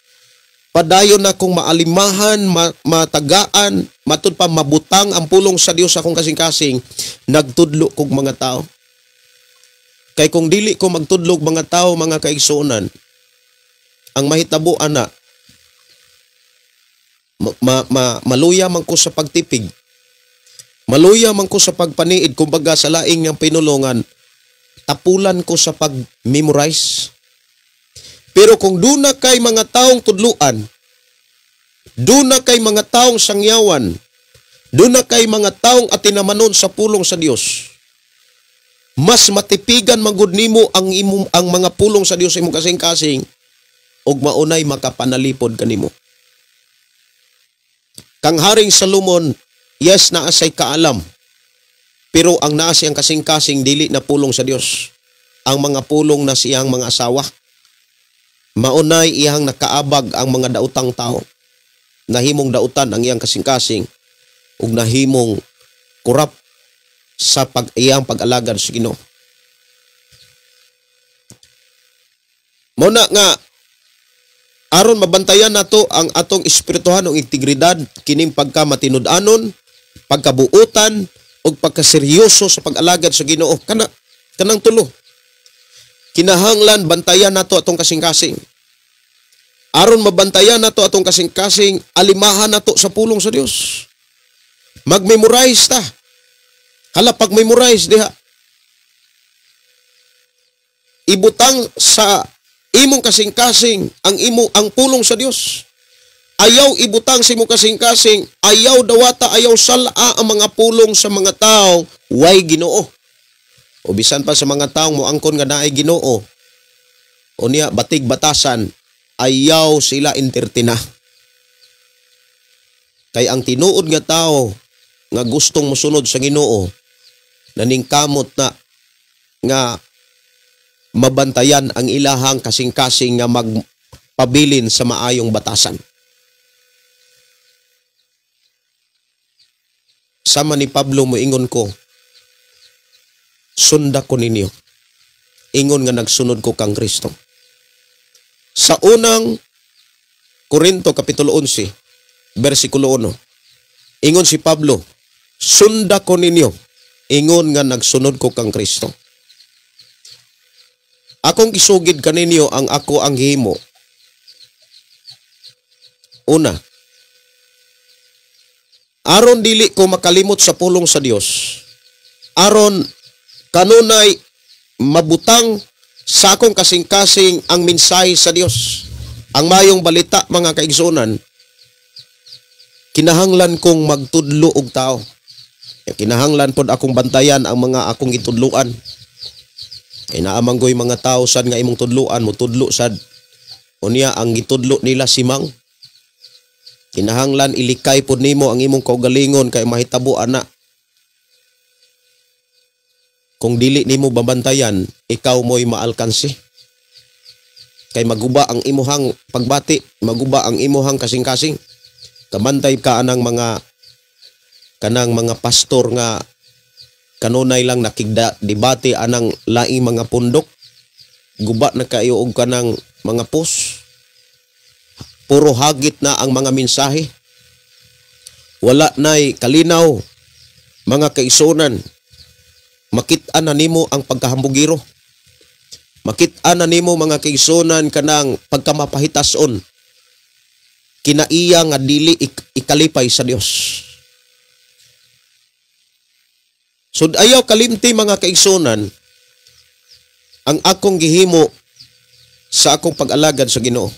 padayon na kong maalimahan, matagaan, matud pa mabutang ang pulong sa Dios sa akong kasing-kasing, nagtudlo kog mga tao. Kay kung dili ko magtudlog mga tao, mga kaigsuonan, ang mahitabo ana, maluya man ko sa pagtipig, maluya man ko sa pagpaniid, kumbaga sa laing ng pinulungan, tapulan ko sa pag-memorize. Pero kung duna kay mga taong tudluan, duna kay mga taong sangyawan, duna kay mga taong atinamanon sa pulong sa Dios, mas matipigan manggod nimo ang mga pulong sa Dios sa imong kasing-kasing, ug maunay makapanalipod kanimo. Kang Haring Salomon, yes, naa say kaalam, pero ang naa siyang kasing-kasing dili na pulong sa Dios. Ang mga pulong na siyang mga asawa. Maunay iyang nakaabag ang mga dautang tao. Nahimong dautan ang iyang kasing-kasing ug nahimong kurap sa iyang pag-alagad sa Ginoo. Mao na nga aron mabantayan nato ang atong espirituhanong integridad kining pagka matinud-anon, pagkabuotan ug pagkaseryoso sa pag-alagad sa Ginoo, kanang tulo. Kinahanglan bantayan nato atong kasing-kasing. Aron mabantayan nato atong kasing-kasing, alimahan nato sa pulong sa Dios. Mag-memorize ta. Hala, pag-memorize diha, ibutang sa imong kasing-kasing ang pulong sa Dios. Ayaw ibutang sa imong kasing-kasing, ayaw dawata, ayaw sala ang mga pulong sa mga tao way Ginoo. O bisan pa sa mga taong moangkon nga naay Ginoo, o niya batig batasan, ayaw sila entertina. Kay ang tinuod nga tao nga gustong mosunod sa Ginoo, naningkamot na nga mabantayan ang ilahang kasing-kasing nga magpabilin sa maayong batasan. Sama ni Pablo, moingon ko, Sunda ko ninyo. Ingon nga nagsunod ko kang Kristo. Sa unang Korinto Kapitulo 11, versikulo 1, ingon si Pablo, sunda ko ninyo, ingon nga nagsunod ko kang Kristo. Akong isugid kaninyo ang ako ang himo. Una, aron dili ko makalimot sa pulong sa Dios, aron kanunay mabutang sa akong kasing-kasing ang mensahe sa Dios. Ang mayong balita, mga kaigsuonan, kinahanglan kong magtudlo og tao. Kinahanglan pod akong bantayan ang mga akong gitudloan. Kay naa man goy mga tao sad nga imong tudloan, motudlo sad. Unya ang gitudlo nila simang. Kinahanglan ilikay pod nimo ang imong kaugalingon kay mahitabo ana. Kung dili nimo babantayan, ikaw mo'y maalkansi. Kay maguba ang imuhang pagbati, maguba ang imuhang kasing-kasing. Kabantay ka anang mga kanang mga pastor nga kanunay lang nakigda debate anang laing mga pundok. Guba na kayo og kanang mga pos. Puro hagit na ang mga mensahe. Wala na'y kalinaw, mga kaisunan. Makit-an na nimo ang pagkahambugiro. Makit-an na nimo, mga kaigsuonan, kanang pagkamapahitason. Kinaiya nga dili ikalipay sa Dios. So ayaw kalimti, mga kaigsuonan, ang akong gihimo sa akong pag-alagad sa Ginoo.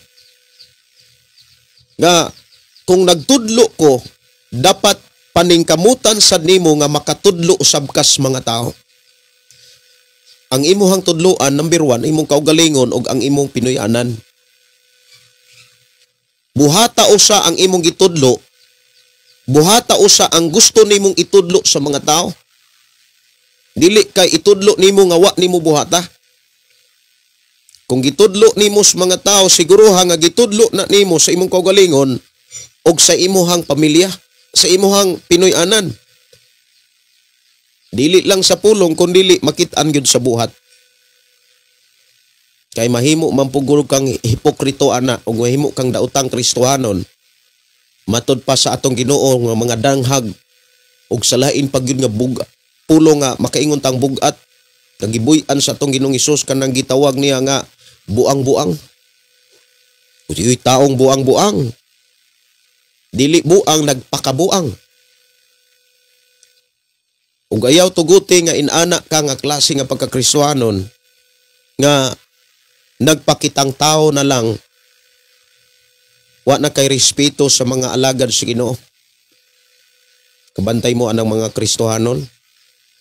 Nga kung nagtudlo ko, dapat paningkamutan sad nimo nga makatudlo usab kas mga tao. Ang imuhang tudloan, number 1, imong kaugalingon og ang imong Pinoy-anan. Buhata usa ang imong gitudlo, buhata usa ang gusto nimong itudlo sa mga tao. Dili kay itudlo nimo nga wa nimo buhata. Kung gitudlo nimo sa mga tao, siguruha nga gitudlo na nimo sa imong kaugalingon og sa imuhang pamilya, sa imuhang Pinoy-anan. Dili lang sa pulong, kun dili makit-an gyud sa buhat. Kay mahimo man pugol kang hipokrito ana ug mahimo kang daotang Kristohanon. Matod pa sa atong Ginoo nga mga danghag ug sa lain pa gyud nga pulo nga makaingon tang bugat kagibuy-an sa atong Ginoong Hesus kanang gitawag niya nga buang-buang. Uy, taong buang-buang. Dili buang, nagpakabuang. Ug ayaw tuguti nga inana ka nga klase nga pagkakristohanon nga nagpakitang tao na lang, wa na kay respeto sa mga alagad sa Ginoo. Kabantay mo anang mga Kristohanon,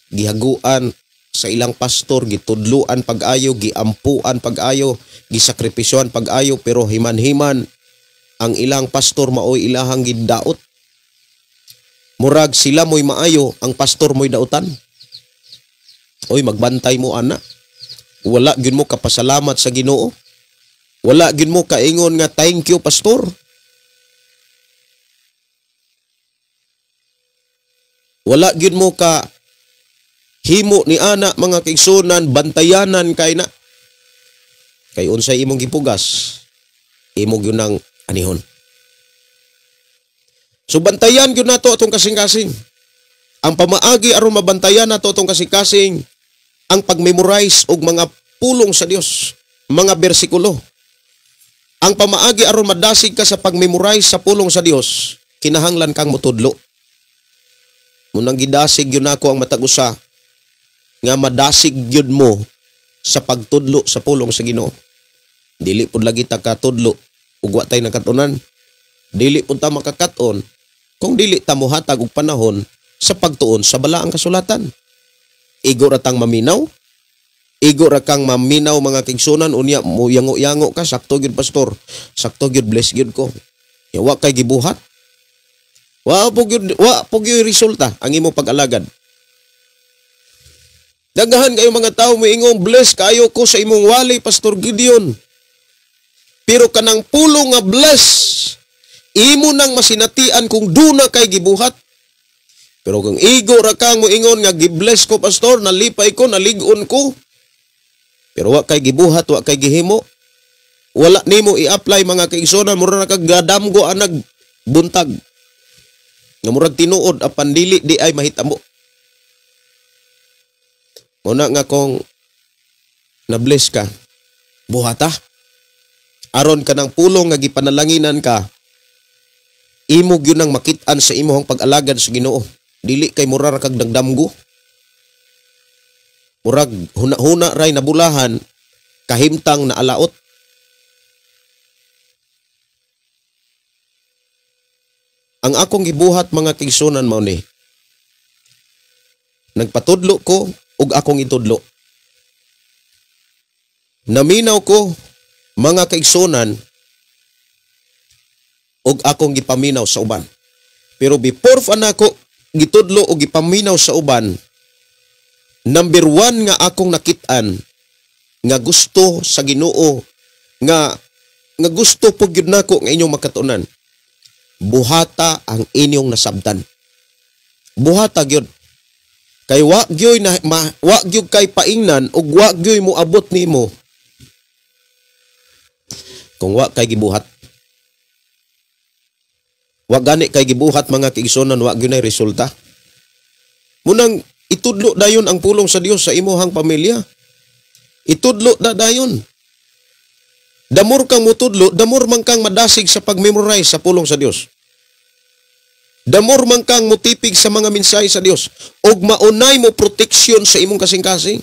gihaguan sa ilang pastor, gitudluan pag-ayo, giampuan pag-ayo, gisakripisyoan pag-ayo, pero himan-himan ang ilang pastor maoy ilahang gidaot. Murag sila mo'y maayo, ang pastor mo'y dautan. Oy, magbantay mo ana. Wala gyud mo kapasalamat sa Ginoo. Wala gyud mo kaingon nga thank you pastor. Wala gyud mo ka himo ni ana, mga kaigsunan, bantayanan kay na. Kay unsay imong gipugas, imo gyud nang anihon. So bantayan gyud nato atong kasing-kasing. Ang pamaagi aron mabantayan nato atong kasing-kasing, ang pag-memorize og mga pulong sa Dios, mga bersikulo. Ang pamaagi aron madasig ka sa pag-memorize sa pulong sa Dios, kinahanglan kang motudlo. Munang gidasig gyud nako ang matag usa nga madasig gyud mo sa pagtudlo sa pulong sa Ginoo. Dili pud lagi ta katudlo ug wa tay nakatunan. Dili pud ta makakat-on kung dili ta mohatag og panahon sa pagtuon sa balaang kasulatan. Igo ra tang maminaw. Igo ra kang maminaw, mga kaigsunan, unya mo yango-yango ka, sakto gyud pastor, sakto gyud, bless gyud ko. Ya, wa kay gibuhat. Wa po gyud resulta ang imo pag-alagad. Daghan kayo mga tao moingong bless kayo ko sa imong wali, Pastor Gideon. Pero kanang pulo nga bless, imo nang masinatian kung duna kay gibuhat. Pero kung igo ra kang moingon nga gi-bless ko pastor, nalipay ko, nalig-on ko, pero wa kay gibuhat, wa kay gihimo, wala nimo i-apply mga kaigsuonan, mura na kag gadamgo anag buntag. Nga murag tinuod apan dili di ay mahitabo. Muna nga kung na-bless ka, buhata. Aron ka ng pulong nga gipanalanginan ka, imo gyud nang makit-an sa imong pag-alagad sa Ginoo. Dili kay mura ra kag nagdamgo. Murag huna-huna ray nabulahan, kahimtang na alaot. Ang akong gibuhat mga kaigsuonan mao ni, nagpatudlo ko ug akong itudlo. Naminaw ko mga kaigsuonan ug akong gipaminaw sa uban. Pero before pa nako gitudlo o gipaminaw sa uban, number 1 nga akong nakit-an nga gusto sa Ginoo, nga gusto po gyud nako nga inyong makatunan, buhata ang inyong nasabtan. Buhata gyud. Kay wa gyud na wa gyud kay paingnan ug wa gyud moabot nimo kung wa kay gibuhat. Wa gani kay gibuhat mga kaigsuonan, wa gyud nay resulta. Munang itudlo dayon ang pulong sa Dios sa imuhang pamilya. Itudlo na dayon. Damor kang mutudlo, damor man kang madasig sa pag-memorize sa pulong sa Dios. Damor man kang mutipig sa mga mensahe sa Dios ug maunay mo proteksyon sa imong kasing-kasing.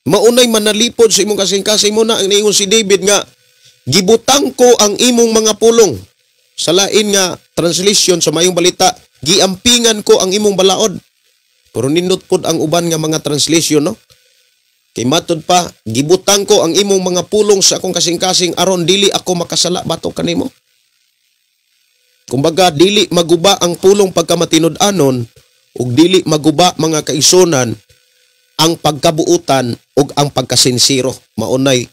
Maunay manalipod sa imong kasing-kasing. Mo na ang niingon si David nga gibutang ko ang imong mga pulong. Sa lain nga translation sa Maayong Balita, giampingan ko ang imong balaod. Pero nindot pod ang uban nga mga translation, no? Kay matud pa, gibutang ko ang imong mga pulong sa akong kasing-kasing aron dili ako makasala batok kanimo. Kumbaga dili maguba ang pulong pagkamatinud-anon ug dili maguba mga kaigsuonan ang pagkabuutan ug ang pagkasinsiro. Maunay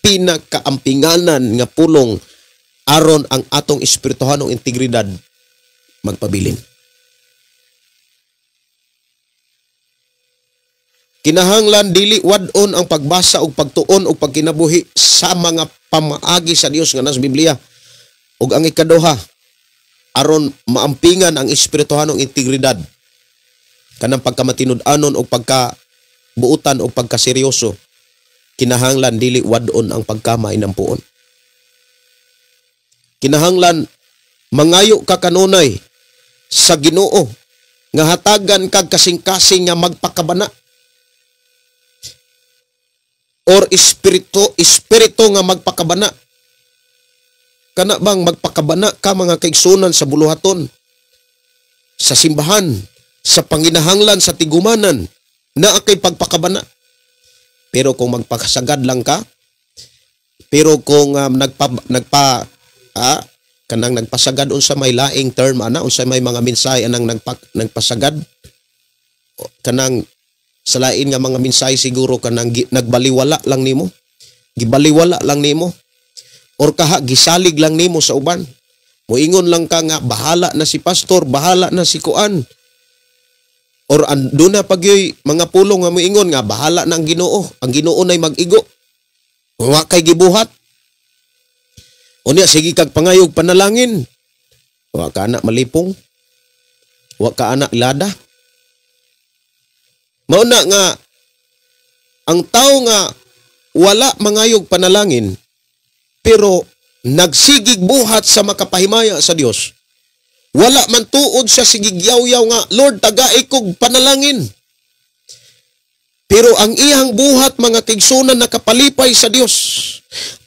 pinakaampinganan nga pulong aron ang atong espirituhanong integridad magpabilin. Kinahanglan dili wad-on ang pagbasa ug pagtuon ug pagkinabuhi sa mga pamaagi sa Dios nga nasa Biblia. Ug ang ikaduha, aron maampingan ang espirituhanong integridad kanang pagkamatinud-anon ug pagkabuutan ug pagkaseryoso, kinahanglan dili wad-on ang pagkamainampuon. Kinahanglan mangayo ka kanunay sa Ginoo nga hatagan kag kasing-kasing nga magpakabana or espiritu nga magpakabana. Kana bang magpakabana ka mga kaigsunan sa buluhaton, sa simbahan, sa panginahanglan, sa tigumanan, naa kay pagpakabana. Pero kung magpakasagad lang ka, pero kung kanang nagpasagad unsa may laing term ana, unsa may mga mensahe anang nagpasagad, kanang sa lain nga mga mensahe siguro kanang nagbaliwala lang nimo, gibaliwala lang nimo, or kaha gisalig lang nimo sa uban. Moingon lang ka nga bahala na si pastor, bahala na si kuan, or anduna pagyoy mga pulong nga moingon nga bahala na ang Ginoo, ang Ginoo nay mag-igo. Wa kay gibuhat. Unya sige kag pangayog panalangin. Wa ka ana malipong. Wa ka ana lada. Mao na nga ang tawo nga wala mangayog panalangin pero nagsigig buhat sa makapahimaya sa Dios. Wala man tuod siya sigig yaw-yaw nga Lord tagai kog panalangin. Pero ang iyang buhat mga kaigsunan nakapalipay sa Dios.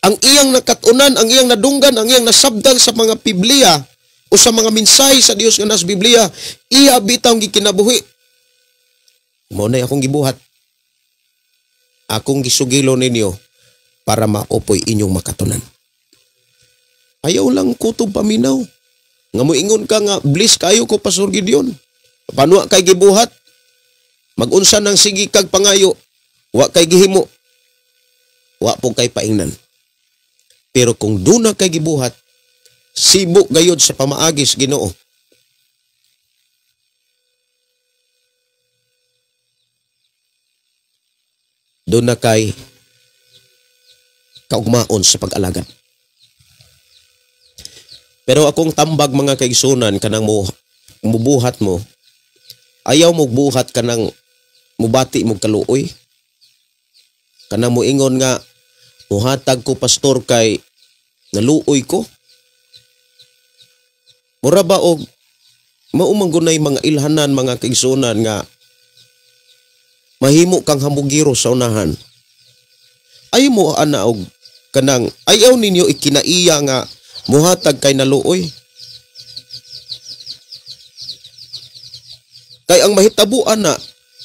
Ang iyang nakatunan, ang iyang nadunggan, ang iyang nasabdan sa mga Biblia o sa mga mensahe sa Dios nga nasa Biblia, iya bitawng gikinabuhi. Mao nay akong gibuhat. Akong gisugilo ninyo para maopoy inyong makatunan. Ayaw lang kutob paminaw. Nga moingon ka nga bliss kayo ko Pastor Gideon. Paano kay gibuhat? Magunsa nang sige kag pangayo, wa kay gihimo, wa po kay paingnan. Pero kung duna kay gibuhat, sibo gayod sa pamaagis Ginoo. Doon na kay kaugmaon sa pag-alagad. Pero akong tambag mga kaigsunan kanang mo mubuhat mo, ayaw mo buhat kanang mubati mo kaluoy. Kanang moingon nga muhatag ko pastor kay naluoy ko. Mura ba og maumanggunay mga ilhanan mga kaigsunan nga mahimo kang hambugiro sa unahan. Ayaw mo ana og kanang ayaw ninyo ikinaiya nga muhatag kay naluoy. Kay ang mahitabo ana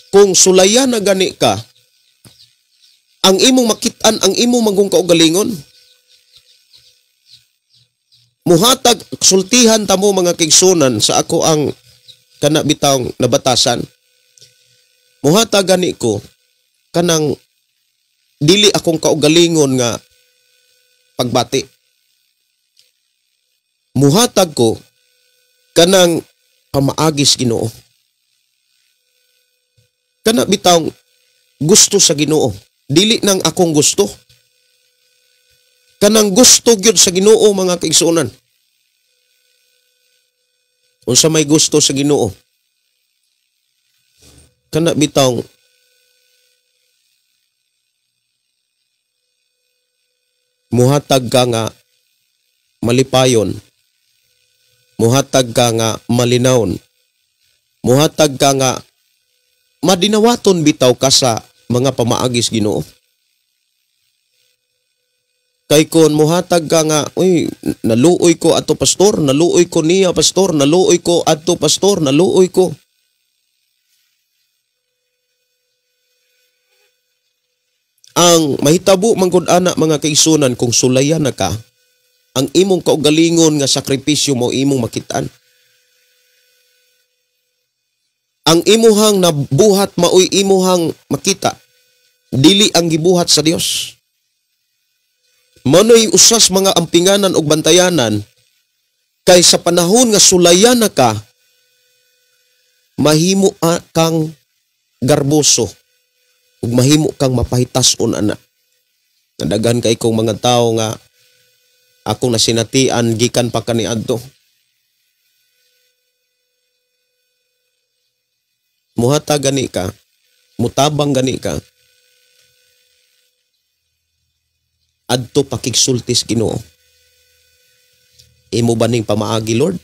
kung sulayan na gani ka, ang imong makit-an ang imong manggong kaugalingon. Muhatag sultihan ta mo mga kaigsunan sa ako ang kana bitawng nabatasan. Muhatag gani ko kanang dili akong kaugalingon nga pagbati. Muhatag ko kanang pamaagis Ginoo. Kana bitawng gusto sa Ginoo, dili nang akong gusto. Kanang gusto gyud sa Ginoo mga kaigsuonan. Unsa may gusto sa Ginoo? Kana bitawng muhatag ka nga malipayon, muhatag ka nga malinawon, muhatag ka nga madinawaton bitaw ka sa mga pamaagis Ginoo. Kay kon muhatag ka nga, uy, naluoy ko ato pastor, naluoy ko niya pastor, naluoy ko ato pastor, naluoy ko. Ang mahitabo manggod ana mga kaigsunan kung sulayan na ka, ang imong kaugalingon nga sakripisyo mo imong makitaan. Ang imuhang nabuhat maoy imuhang makita, dili ang gibuhat sa Dios. Manoy usas mga ampinganan og bantayanan kay sa panahon nga sulayan na ka, mahimo kang garboso ug mahimo kang mapahitason ana. Nadaghan kay kong mga tawo nga akong nasinatian gikan pa kaniadto. Muhatag gani ka, mutabang gani ka, adto pakigsultis Ginoo. Imo ba ning pamaagi, Lord?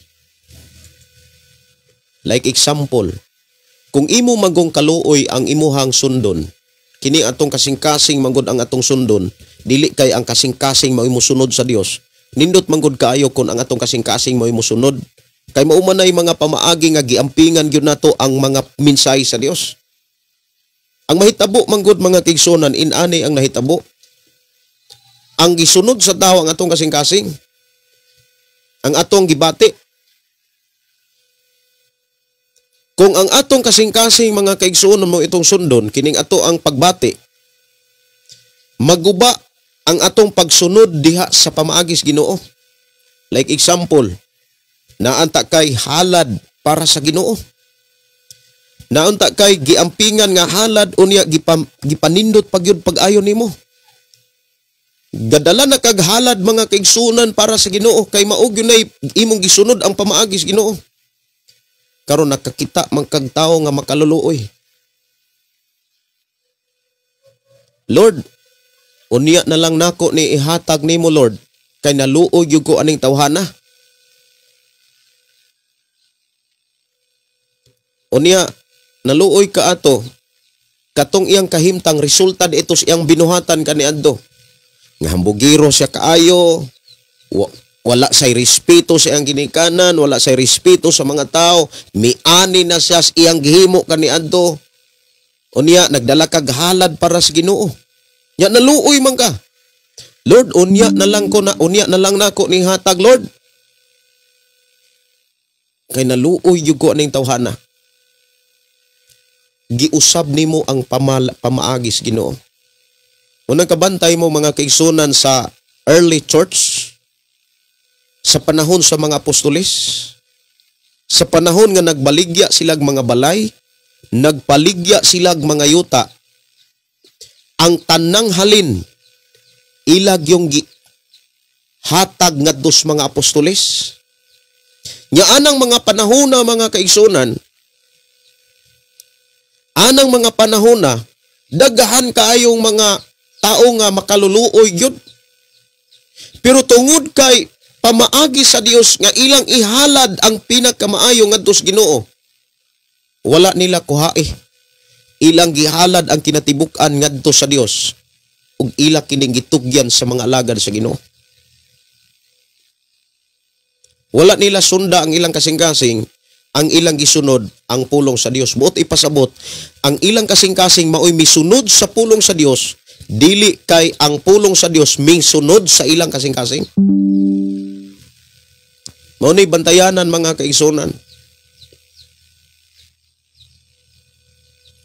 Like example, kung imo magong kaluoy ang imuhang sundon, kini atong kasing-kasing manggod ang atong sundon, dili kay ang kasing-kasing mao mosunod sa Dios. Nindot manggod kaayo kon ang atong kasing-kasing mao mosunod. Kay mao man ay mga pamaagi nga giampingan gyud nato ang mga mensahe sa Dios. Ang mahitabo manggod mga kaigsunan, inani ang nahitabo. Ang gisunod sa tawo ang atong kasing-kasing, ang atong gibati. Kung ang atong kasing-kasing mga kaigsuonan mo itong sundon, kining ato ang pagbati, maguba ang atong pagsunod diha sa pamaagis Ginoo. Like example, naanta kay halad para sa Ginoo. Naunta kay giampingan nga halad unya gipanindot pagyud pag-ayon nimo. Gadala na kag halad mga kaigsuonan para sa Ginoo kay mao gyud nay imong gisunod ang pamaagis Ginoo. Karon nakakita man kag tawo nga makaluluoy. Lord, unya na lang nako ni ihatag nimo Lord kay naluoy gyud ko aning tawhana. Unya naluoy ka ato katong iyang kahimtang resulta dito sa iyang binuhatan kaniadto. Nga hambugiro siya kaayo, wala say respeto sa iyang ginikanan, wala say respeto sa mga tao, miani na siya sa iyang gihimo kaniadto. Unya nagdala kag halad para sa Ginoo. Nya naluoy man ka. Lord, unya na lang ko na, unya na lang nako ning hatag, Lord. Kay naluoy gyud ko aning tawhana. Giusab nimo ang pamaagis Ginoo. Unang kabantay mo mga kaigsunan sa early church, sa panahon sa mga apostoles, sa panahon nga nagbaligya silag mga balay, nagpaligya silag mga yuta, Ang tanang halin ilag yung hatag ngadto sa mga apostoles. Nya anang mga panahona mga kaigsunan, anang mga panahona daghan kaayong mga tao nga makaluluoy gyud. Pero tungod kay pamaagi sa Dios nga ilang ihalad ang pinakamaayo ngadto sa Ginoo, wala nila kuhae. Ilang gihalad ang kinatibuk-an ngadto sa Dios ug ila kining gitugyan sa mga alagad sa Ginoo. Wala nila sunda ang ilang kasing-kasing, ang ilang gisunod ang pulong sa Dios. Buot ipasabot, ang ilang kasing-kasing maoy misunod sa pulong sa Dios, dili kay ang pulong sa Dios misunod sa ilang kasing-kasing. Mao ni bantayanan mga kaigsunan.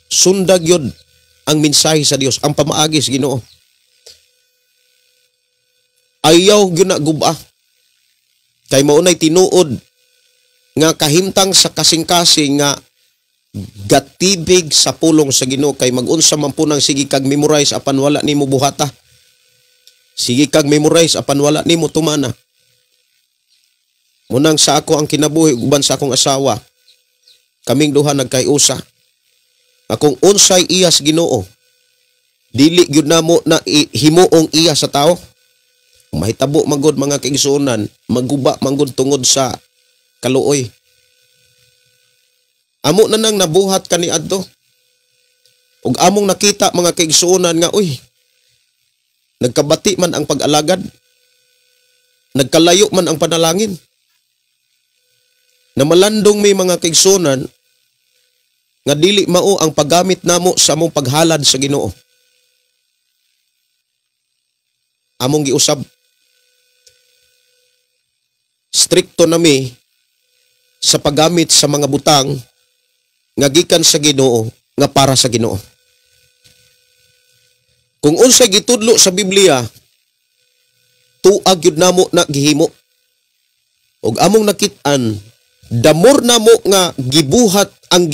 Sundag yun ang mensahe sa Dios, ang pamaagi sa Ginoo. Ayaw gyud na guba. Kay mao nay tinuod nga kahimtang sa kasing-kasing nga gatibig sa pulong sa Ginoo, kay magunsa man po nang sige kag memorize apan wala nimo buhata. Sige kag memorize apan wala nimo tumana. Munang sa ako ang kinabuhi uban sa akong asawa, kaming duha nagkayusa. Akong unsay iya sa Ginoo, dili gyud namo na himuong iya sa tao. Mahitabo magod mga kaigsuonan, maguba manggod tungod sa kaluoy. Amo na nang nabuhat kaniadto. Ug among nakita mga kaigsuonan nga uy, nagkabati man ang pag-alagad, nagkalayo man ang panalangin. Namalandong may mga kaigsuonan nga dili mao ang paggamit namo sa among paghalad sa Ginoo. Among giusab, strikto nami sa paggamit sa mga butang nga gikan sa Ginoo nga para sa Ginoo. Kung unsay gitudlo sa Biblia, tuag gyud namo na gihimo. Ug among nakit-an, damor namo nga gibuhat ang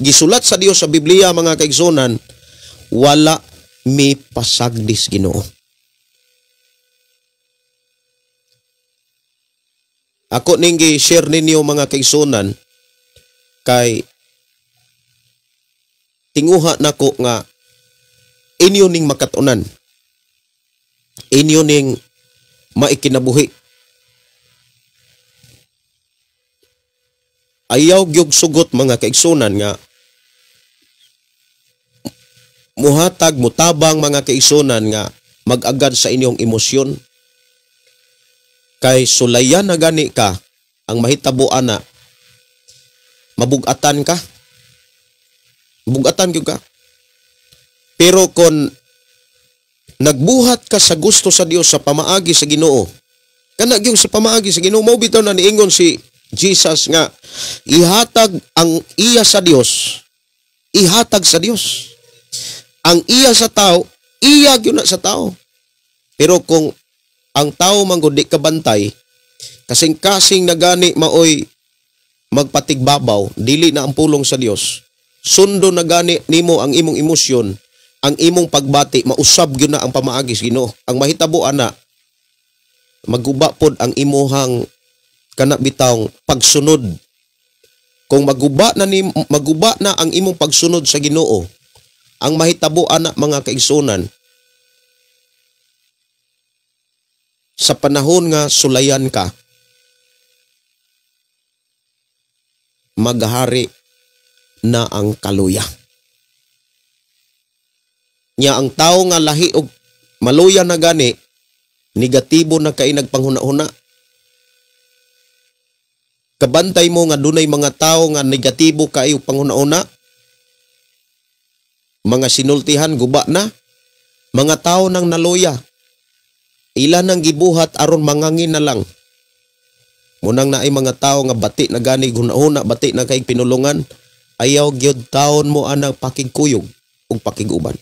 gisulat sa Dios sa Biblia mga kaigsunan, wala mi pasagdis Ginoo. Ako ning gi-share ninyo mga kaigsunan kay tinguha nako nga inyo ning makatunan, inyo ning maikinabuhi. Ayaw gyud sugot mga kaigsunan nga muhatag mutabang mga kaigsunan nga mag-agad sa inyong emosyon. Kay sulayan na gani ka, ang mahitabo ana, mabugatan ka. Bugatan gyud ka. Pero kon nagbuhat ka sa gusto sa Dios sa pamaagi sa Ginoo, kana gyud sa pamaagi sa Ginoo, mao bitaw na niingon si Jesus nga ihatag ang iya sa Dios, ihatag sa Dios. Ang iya sa tao, iya gyud na sa tao. Pero kung ang tao manggod di kabantay, kasing-kasing na gani maoy magpatigbabaw, dili na ang pulong sa Dios. Sundo na gani nimo ang imong emosyon, ang imong pagbati, mausab gyud na ang pamaagi sa Ginoo. Ang mahitabo ana, maguba pod ang imuhang kana bitawng pagsunod. Kung maguba na ang imong pagsunod sa Ginoo, ang mahitabo ana mga kaigsunan, sa panahon nga sulayan ka, maghari na ang kaluya. Nya ang tao nga lahi og maluya na gani, negatibo na kay nagpanghuna-huna. Kabantay mo nga dunay mga tao nga negatibo kaayo panghuna-huna, mga sinultihan guba na, mga tao nang naluya, ila nang gibuhat aron mangangin na lang. Munang naay mga tao nga bati na gani hunahuna, bati na kay pinulungan, ayaw gyud taon mo anang pakigkuyog ug pakiguban.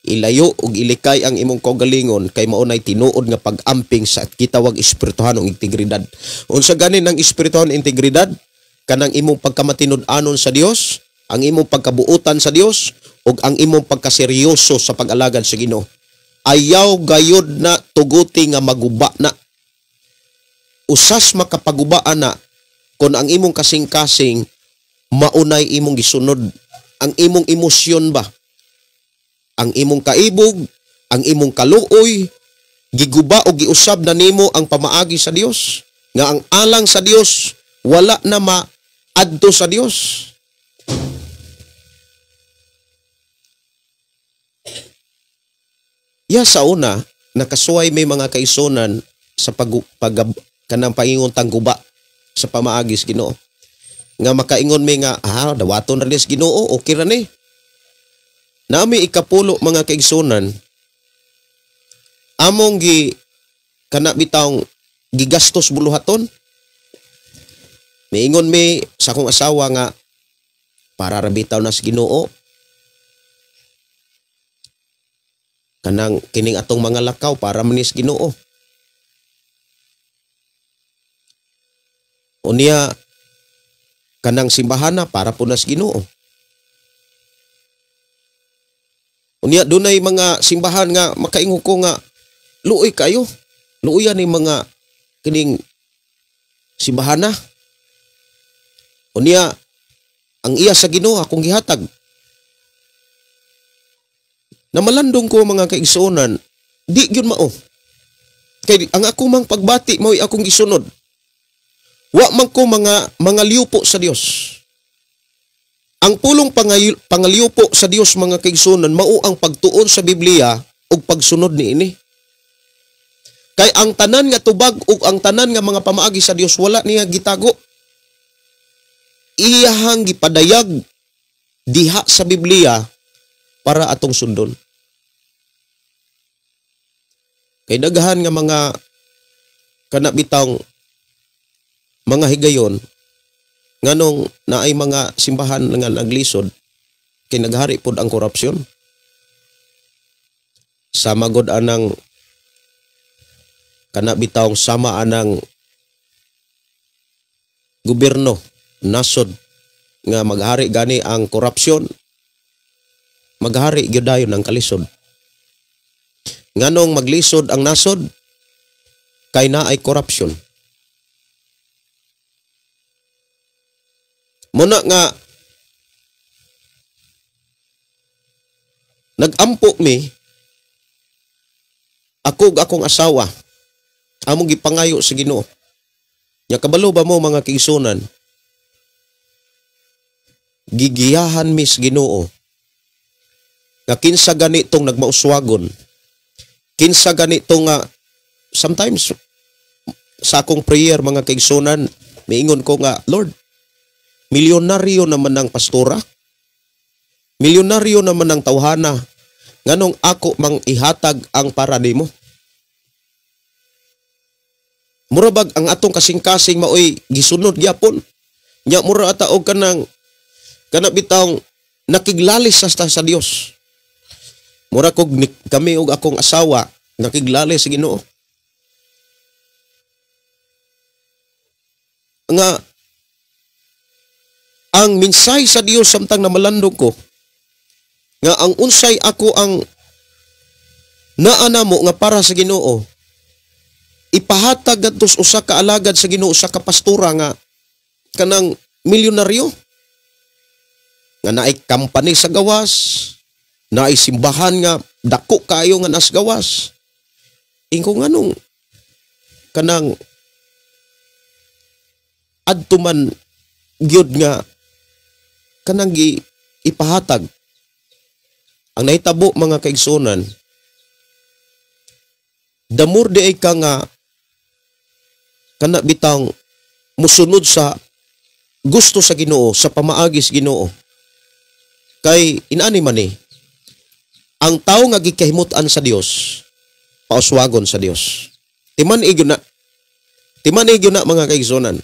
Ilayo ug ilikay ang imong kaugalingon kay mao nay tinuod nga pag-amping sa kitawag espirituhanong integridad. Unsa gani nang espirituhanong integridad? Kanang imong pagkamatinud-anon sa Dios, Ang imong pagkabuotan sa Dios ug ang imong pagkaseryoso sa pag-alagad sa Ginoo. Ayaw gayod na tuguti nga maguba na. Usas makapagubaan na kon ang imong kasing-kasing maunay imong gisunod, ang imong emosyon ba, ang imong kaibog, ang imong kaluoy, giguba o giusab na nimo ang pamaagi sa Dios, nga ang alang sa Dios wala na maadto sa Dios. Ya sa una, nakasuway may mga kaisunan sa kanang paingon tangguba sa pamaagi sa Ginoo. Nga makaingon may nga, dawaton ra ni sa Ginoo, okay ra ni. Nami ikapulo mga kaigsunan, among gi kana bitawng gigastos buluhaton. Miingon mi sa akong asawa nga para ra bitaw na sa Ginoo. Kanang kining atong mga lakaw para man ni sa Ginoo. Unya kanang simbahana para po na sa Ginoo. Unya dunay mga simbahan nga makaingon ko nga luoy kayo. Luoyan ni mga kining simbahana. Unya ang iya sa Ginoo akong gihatag. Namalandong ko mga kaigsuonan, di gyud mao. Kay ang ako mang pagbati mao'y akong gisunod. Wa man ko mga liupo sa Dios. Ang pulong pangaliupo sa Dios mga kaigsuonan mao ang pagtuon sa Biblia ug pagsunod niini. Kay ang tanan nga tubag ug ang tanan nga mga pamaagi sa Dios wala niya gitago. Iyahang gipadayag diha sa Biblia para atong sundon. Kay daghan nga mga kanabitang mga higayon nganong naay mga simbahan nga naglisod kay naghari pod ang korupsyon. Sama god anang kanabitang sama anang gobyerno nasod nga maghari gani ang korupsyon, maghari gyud dayon ang kalisod. Nganong maglisod ang nasod kay naay korupsyon. Muna nga nagampo mi ako ug akong asawa, among gipangayo sa Ginoo. Nya kabalo ba mo mga kaigsuonan, gigiyahan mi sa Ginoo nga kinsa ganitong nagmauswagon, kinsa ganitong nga sometimes sa akong prayer mga kaigsuonan, miingon ko nga, Lord, milyonaryo naman ang pastora, milyonaryo naman ang tawhana, nganong ako mang ihatag ang para nimo? Mura bag ang atong kasing-kasing maoy gisunod gyapon. Nya mura ata og kanang kana bitawng nakiglalis sa Dios. Mura kog kami og akong asawa nakiglalis sa Ginoo. Nga ang minsay sa Dios samtang namalandong ko nga ang unsay ako ang naana mo nga para sa Ginoo, ipahatag adtos usa ka alagad sa Ginoo, usa ka pastora nga kanang milyonaryo nga naay company sa gawas, naay simbahan nga dako kaayo nga nas gawas. Ingko nganong kanang adto man gyud nga kanang ipahatag. Ang nahitabo mga kaigsuonan, damur di ay ka nga kana bitang musunod sa gusto sa Ginoo, sa pamaagi sa Ginoo. Kay inani man ni, ang tawo nga gikahimut-an sa Dios, pauswagon sa Dios. Timan igyo na. Timan igyo na mga kaigsuonan.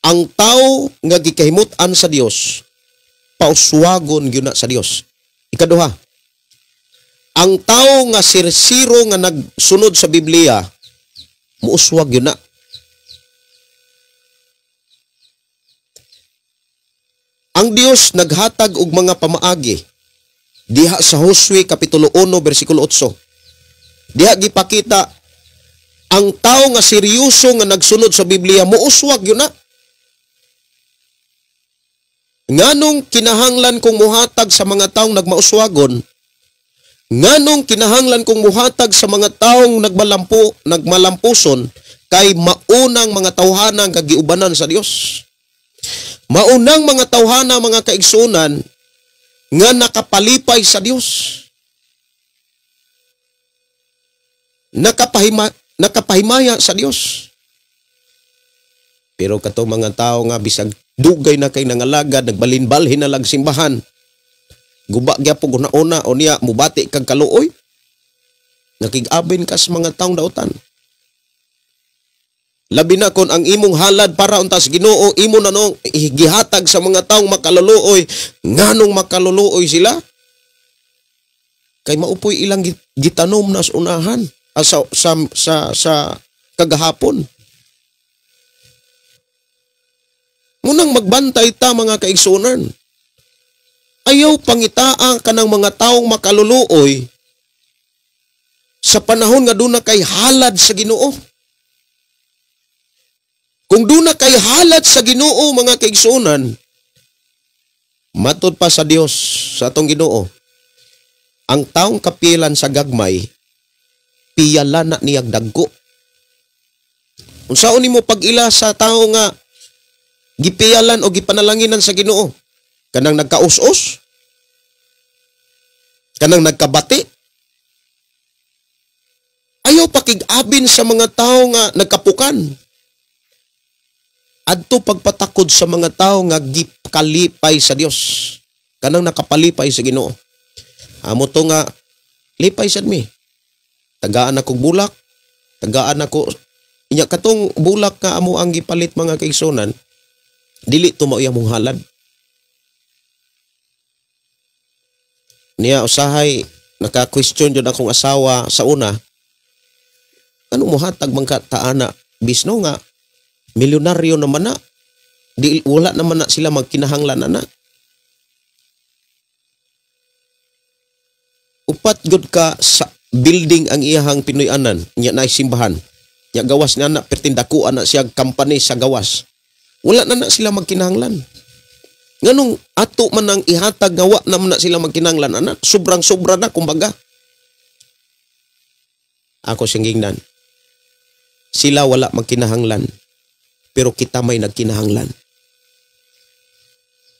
Ang tawo nga gikahimut-an sa Dios, pauswagon gyud na sa Dios. Ikaduha, ang tawo nga sirsiro nga nagsunod sa Biblia, muuswag gyud na. Ang Dios naghatag og mga pamaagi. Diha sa Josue kapitulo 1 bersikulo 8. Diha gipakita ang tao nga seryoso nga nagsunod sa Biblia mouswag yun na. Nganong kinahanglan kong muhatag sa mga taong nagmauswagon? Nganong kinahanglan kong muhatag sa mga taong nagmalampuson kay maunang mga tawhana nga giubanan sa Dios? Maunang mga tawhana, mga kaigsunan, nga nakapalipay sa Dios. Nakapahimaya sa Dios. Pero katong mga tao nga bisag dugay na kay nangalagad, nagbalinbalhin na lang simbahan, guba gyapon una-una o niya mubati kag kaluoy, nakig-abin ka sa mga taong dautan. Labi na kon ang imong halad para unta sa Ginoo, imo na nung gihatag sa mga taong makaluluoy. Nganong makaluluoy sila? Kay maupoy ilang gitanom na sa unahan, sa kagahapon. Munang magbantay ta mga kaigsunan. Ayaw pangitaa kanang mga taong makaluluoy sa panahon nga duna kay halad sa Ginoo. Kung duna kay halad sa Ginoo mga kaigsunan, matud pa sa Dios sa atong Ginoo, ang taong kapilan sa gagmay, piyala na niyag dagko. Unsaon nimo pag-ila sa tao nga gipiyalan o gipanalanginan sa Ginoo? Kanang nagkaus-us? Kanang nagkabati? Ayaw pakig-abin sa mga tao nga nagkapukan. Adto pagpatakod sa mga tao nga gikalipay sa Dios. Kanang nakapalipay sa Ginoo. Amo to nga lipay sad mi. Tagaan akong bulak, tagaan ako inya katong bulak nga amo ang gipalit mga kaigsunan, dili to mao iyang halad. Niya usahay naka-question jud akong asawa sa una. Ano mohatag man ka taana bisno nga milyonaryo naman na, di, wala naman na sila magkinahanglan na na. Upat gud ka sa building ang iyahang Pinoy-anan, nya na simbahan. Nya gawas niya na pertindakuan na siya company sa gawas. Wala na na sila magkinahanglan. Nganong ato man ang ihatag nga wa naman na sila magkinahanglan ana, sobrang sobra na kumbaga. Ako siyang gingnan. Sila wala magkinahanglan, pero kita may nagkinahanglan.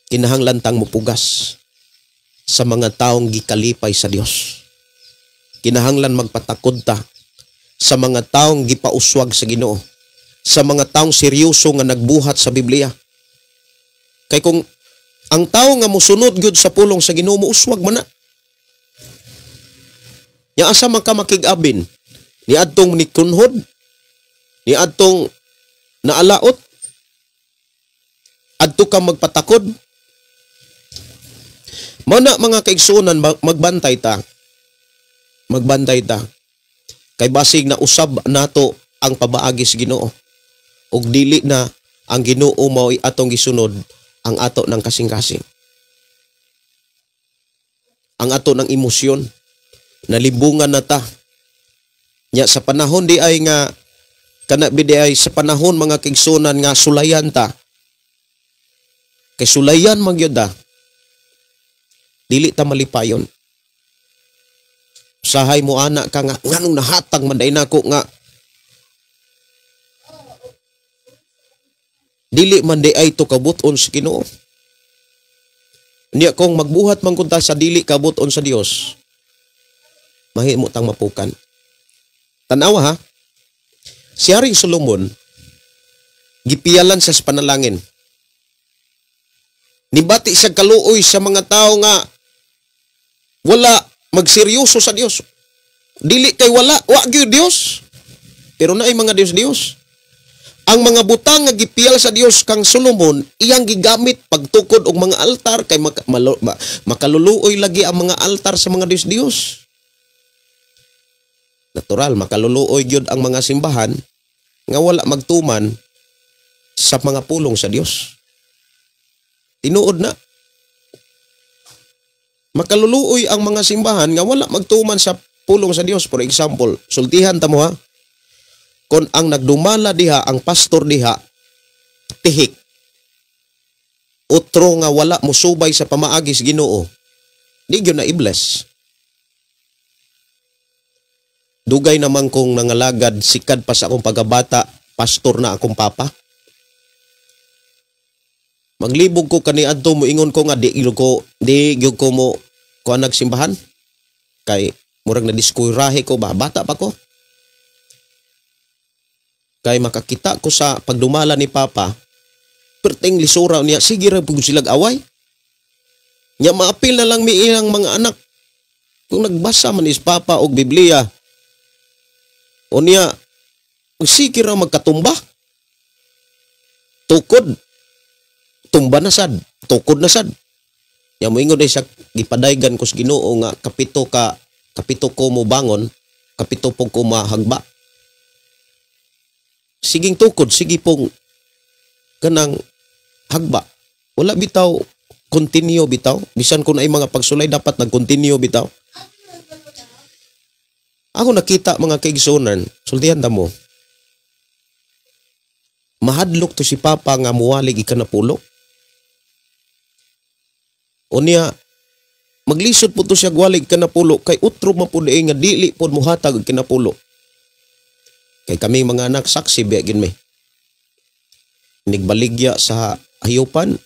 Kinahanglan tang mupugas sa mga taong gikalipay sa Dios. Kinahanglan magpatakod ta sa mga taong gipauswag sa Ginoo, sa mga taong seryoso nga nagbuhat sa Biblia. Kay kung ang tao nga mosunod gyud sa pulong sa Ginoo, mouswag man na. Nya asa man ka makig-abin niadtong nikunhod, niadtong naalaot, adto ka magpatakod. Mao na mga kaigsuonan, magbantay ta. Magbantay ta. Kay basig na usab nato ang pabaagi sa Ginoo. Ug dili na ang Ginoo mao'y atong gisunod ang ato ng kasing-kasing. Ang ato ng emosyon, nalibungan na ta. Nya sa panahon di ay nga kana bi di ay sa panahon mga kaigsuonan nga sulayan ta. Kay sulayan man gyud ta, dili ta malipayon. Usahay mo ana ka nga nganong nahatag man day nako nga dili man di ay to kabuton sa Ginoo. Niya kung magbuhat man kun ta sa dili kabuton sa Dios, mahimo tang mapukan. Tanawa ha, si Haring Solomon gipiyalan sa panalangin. Nibati siya kaluoy sa mga tao nga wala magseryoso sa Dios. Dili kay wala, wa gyud Dios. Pero naay mga Dios-Dios. Ang mga butang nga gipiyal sa Dios kang Solomon, iyang gigamit pagtukod og mga altar kay makaluluoy lagi ang mga altar sa mga Dios-Dios. Natural, makaluluoy gyud ang mga simbahan nga wala magtuman sa mga pulong sa Dios. Tinuod na. Makaluluoy ang mga simbahan nga wala magtuman sa pulong sa Dios. For example, sultihan ta mo ha. Kung ang nagdumala diha, ang pastor diha, tihik. Utro nga wala mosubay sa pamaagi sa Ginoo, di gyud na i-bless. Dugay naman kong nangalagad, sikad pa sa akong pagabata, pastor na akong papa. Maglibog ko kaniadto, moingon ko nga di gyud ko mo kuan nagsimbahan. Kay murag na diskurahe ko ba, bata pa ko. Kay makakita ko sa pagdumala ni papa, perting lisura niya, sige ra pud silag away. Nya maapil na lang mi ilang mga anak. Kung nagbasa man is papa og Biblia, o niya, sige ra magkatumba. Tukod. Tumba na sad, tukod na sad. Ya moingon ay sa gipadaygan ko sa Ginoo nga kapito ko mo bangon, kapito pong ko mahagba. Siging tukod, sige pong kanang hagba. Wala bitaw continue bitaw. Bisan kung ay mga pagsulay dapat nag-continue bitaw. Ako nakita mga kaigsunan, sultihan ta mo. Mahadlok to si Papa nga muwalig ikanapulo. Unya, maglisod po to siya gwalig kanapulo kay utro man po nga dili po muhatag og kinapulo. Kay kami mga anak saksi biya gin mi. Nigbaligya sa hayupan.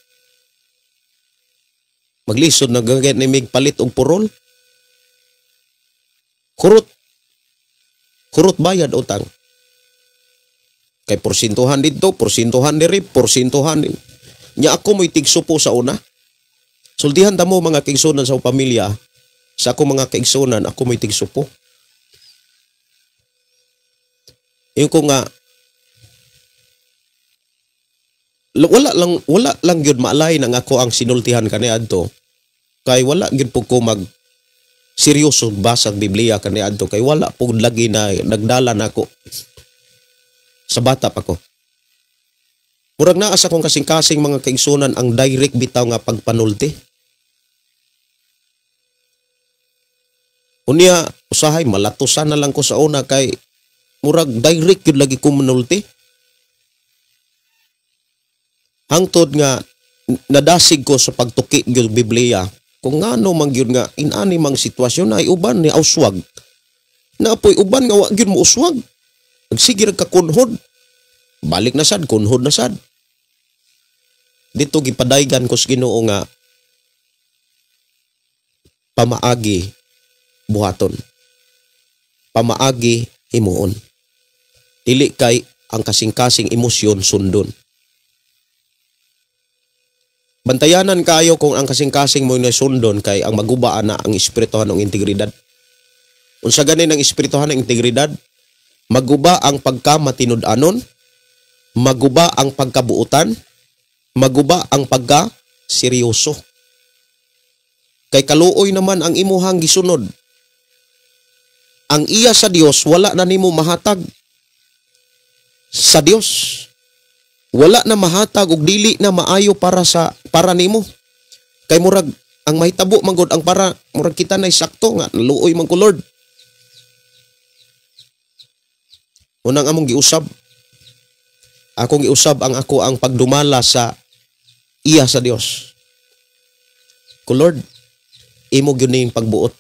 Maglisod na gagawin ni mig palit og purol. Kurot. Kurot bayad utang. Kay porsintuhan dito, porsintuhan diri, porsintuhan. Nya ako mo'y tigsupo sa una. Sultihan ta mo mga kaigsunan sa pamilya, sa ako mga kaigsunan, ako mo'y tigsupo. Yung ko nga, wala lang gyud maalay nang ako ang sinultihan kaniadto. Kay wala gyud po ko mag seryoso basa Biblia kaniadto kay wala po lagi na nagdala nako sa bata pa ko. Murag naa sa akong kasing-kasing mga kaigsunan ang direct bitaw nga pagpanulti. Unya, usahay malatusan na lang ko sa una kay murag direct gyud lagi ko manulti. Hangtod nga nadasig ko sa pagtuki gyud Biblia kung ngano man gyud nga inani mang sitwasyon ay uban ni auswag. Naapoy uban nga wa gyud mo uswag. Nagsige ra ka kunhod. Balik na sad, kunhod na sad. Dito gipadaygan ko sa Ginoo nga pamaagi buhaton. Pamaagi himuon. Dili kay ang kasing-kasing emosyon sundon. Bantayanan kayo kung ang kasing-kasing mo na sundon kay ang magubaan na ang espirituhan ng integridad. Unsa gani ng espirituhan ng integridad? Maguba ang pagkamatinud-anon, maguba ang pagkabuutan, maguba ang pagka-seryoso. Kay kaluoy naman ang imuhang gisunod. Ang iya sa Dios wala na nimo mahatag sa Dios. Wala na mahatag og dili na maayo para nimo. Kay murag ang mahitabo man gud ang para murag kita nay sakto nga naluoy man ko Lord. Unang among giusab, akong giusab ang ako ang pagdumala sa iya sa Dios. Ko Lord, imo gyud ning pagbuot.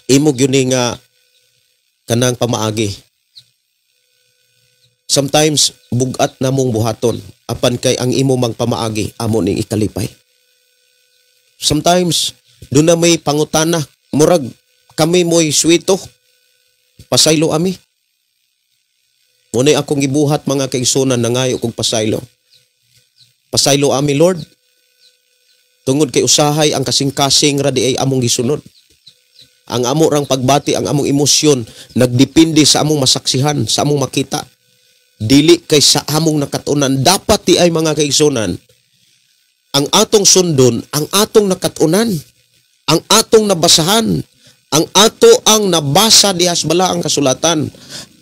Imo gyud ni nga kanang pamaagi. Sometimes bugat na mong buhaton apan kay ang imo mang pamaagi amo ning ikalipay. Sometimes doon na may pangutana, murag kami mo'y swito, pasaylo ami. Muna'y akong gibuhat mga kaigsunan, nangayo kog pasaylo. Pasaylo ami Lord. Tungod kay usahay ang kasing-kasing ra di ay among gisunod. Ang amo rang pagbati, ang among emosyon nagdepende sa among masaksihan, sa among makita. Dili kay sa among nakatunan. Dapat di ay mga kaigsunan, ang atong sundon, ang atong nakatunan, ang atong nabasahan, ang ato ang nabasa dihas bala ang kasulatan,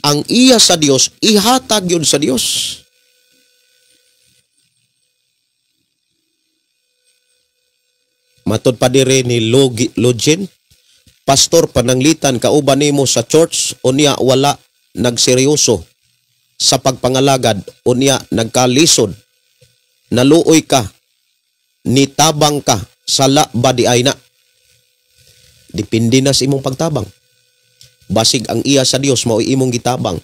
ang iya sa Dios, ihatag yun sa Dios. Matod pa dire ni Login, pastor, pananglitan kauban nimo sa church unya wala nagseryoso sa pagpangalagad, unya nagkalisod, naluoy ka, nitabang ka, sala ba di ay na? Depende na sa imong pagtabang. Basig ang iya sa Dios mao'y imong gitabang.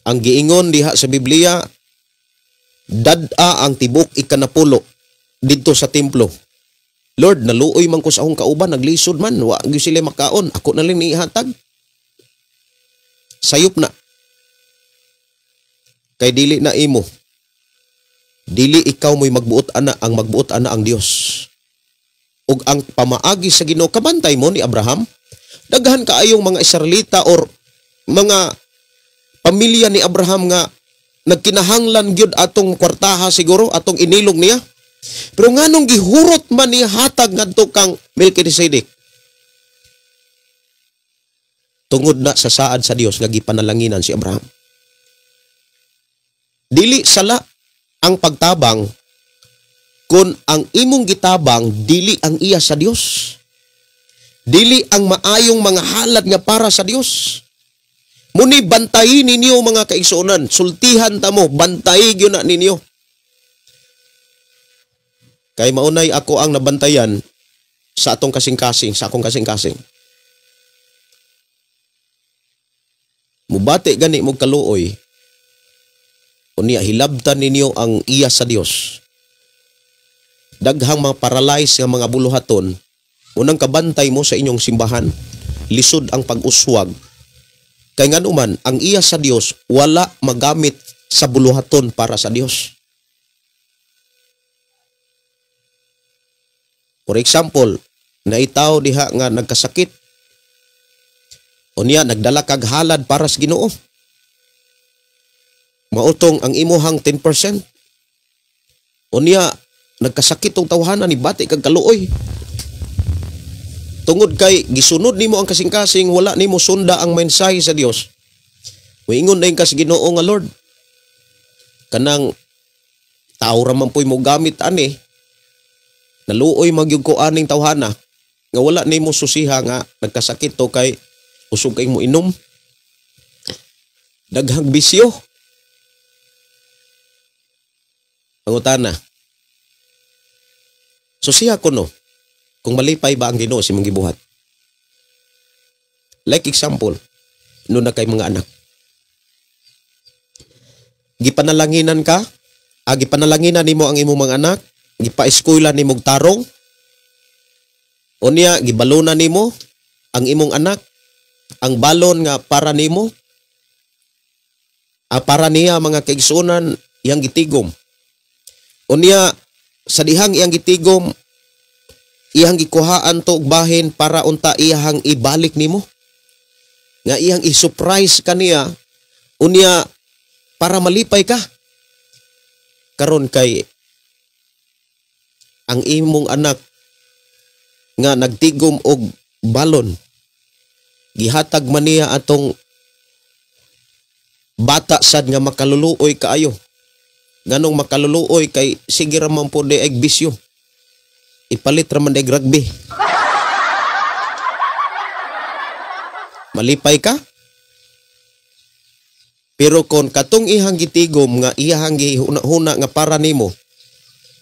Ang giingon diha sa Biblia, dad-a ang tibok ikanapulo didto sa templo. Lord, naluoy man ko sa akong kauban, naglisod man, wa gyud sila makaon, ako na lang niihatag. Sayop na. Kay dili na imo. Dili ikaw mo'y magbuot ana, ang magbuot ana ang Dios. Ug ang pamaagi sa Ginoo, kabantay mo ni Abraham. Daghan kaayong mga Israelita or mga pamilya ni Abraham nga nagkinahanglan gyud atong kwartaha siguro, atong inilog niya. Pero nganong gihurot man ni hatag ngadto kang Melchizedek? Tungod na sa saad sa Dios nga gipanalanginan si Abraham. Dili sala ang pagtabang kung ang imong gitabang dili ang iya sa Dios. Dili ang maayong mga halad nga para sa Dios. Muni bantayi ninyo mga kaigsuonan, sultihan ta mo, bantayi gyud na ninyo. Kay maunay ako ang nabantayan sa atong kasing-kasing, sa akong kasing-kasing. Mubati gani mo kaluoy, unya hilabtan ninyo ang iya sa Dios. Daghang mga paralyzed nga mga buluhaton, unang kabantay mo sa inyong simbahan, lisod ang pag-uswag. Kay nganuman, ang iya sa Dios wala magamit sa buluhaton para sa Dios. For example, naitaw diha nga nagkasakit. Unya nagdala kag halad para sa Ginoo. Mautong ang imuhang 10%. Unya nagkasakit tong tawhana ni bati kag kaluoy. Tungod kay gisunod nimo ang kasing-kasing, wala nimo sunda ang mensahe sa Dios. Moingon dayon ka sa Ginoo nga Lord, kanang tao ra man po'y mo gamit ani. Naluoy magyud ko aning tawhana nga wala nimo susiha nga nagkasakit to kay usog kay mo inom. Daghang bisyo. Pangutana. Susiha ko no kung malipay ba ang Ginoo sa imong gibuhat. Like example, no na kay mga anak. Gipanalanginan ka, gipanalanginan nimo ang imong mga anak, gipaeskwela nimo og tarong. Unya gibalona nimo ang imong anak, ang balon nga para nimo, para niya mga kaigsuonan, iyang gitigom. Unya sa dihang iyang gitigom, iyang gikuhaan to og bahin para unta iyang ibalik nimo. Nga iyang i-surprise kaniya, unya para malipay ka. Karon kay ang imong anak nga nagtigom og balon, gihatag man niya atong bata sad nga makaluluoy kaayo. Nganong makaluluoy kay sige ra man po di ay bisyo. Ipalit ra man di rugby. Malipay ka? Pero kon katong ihang gitigom nga iyahang gihuna-huna nga para nimo,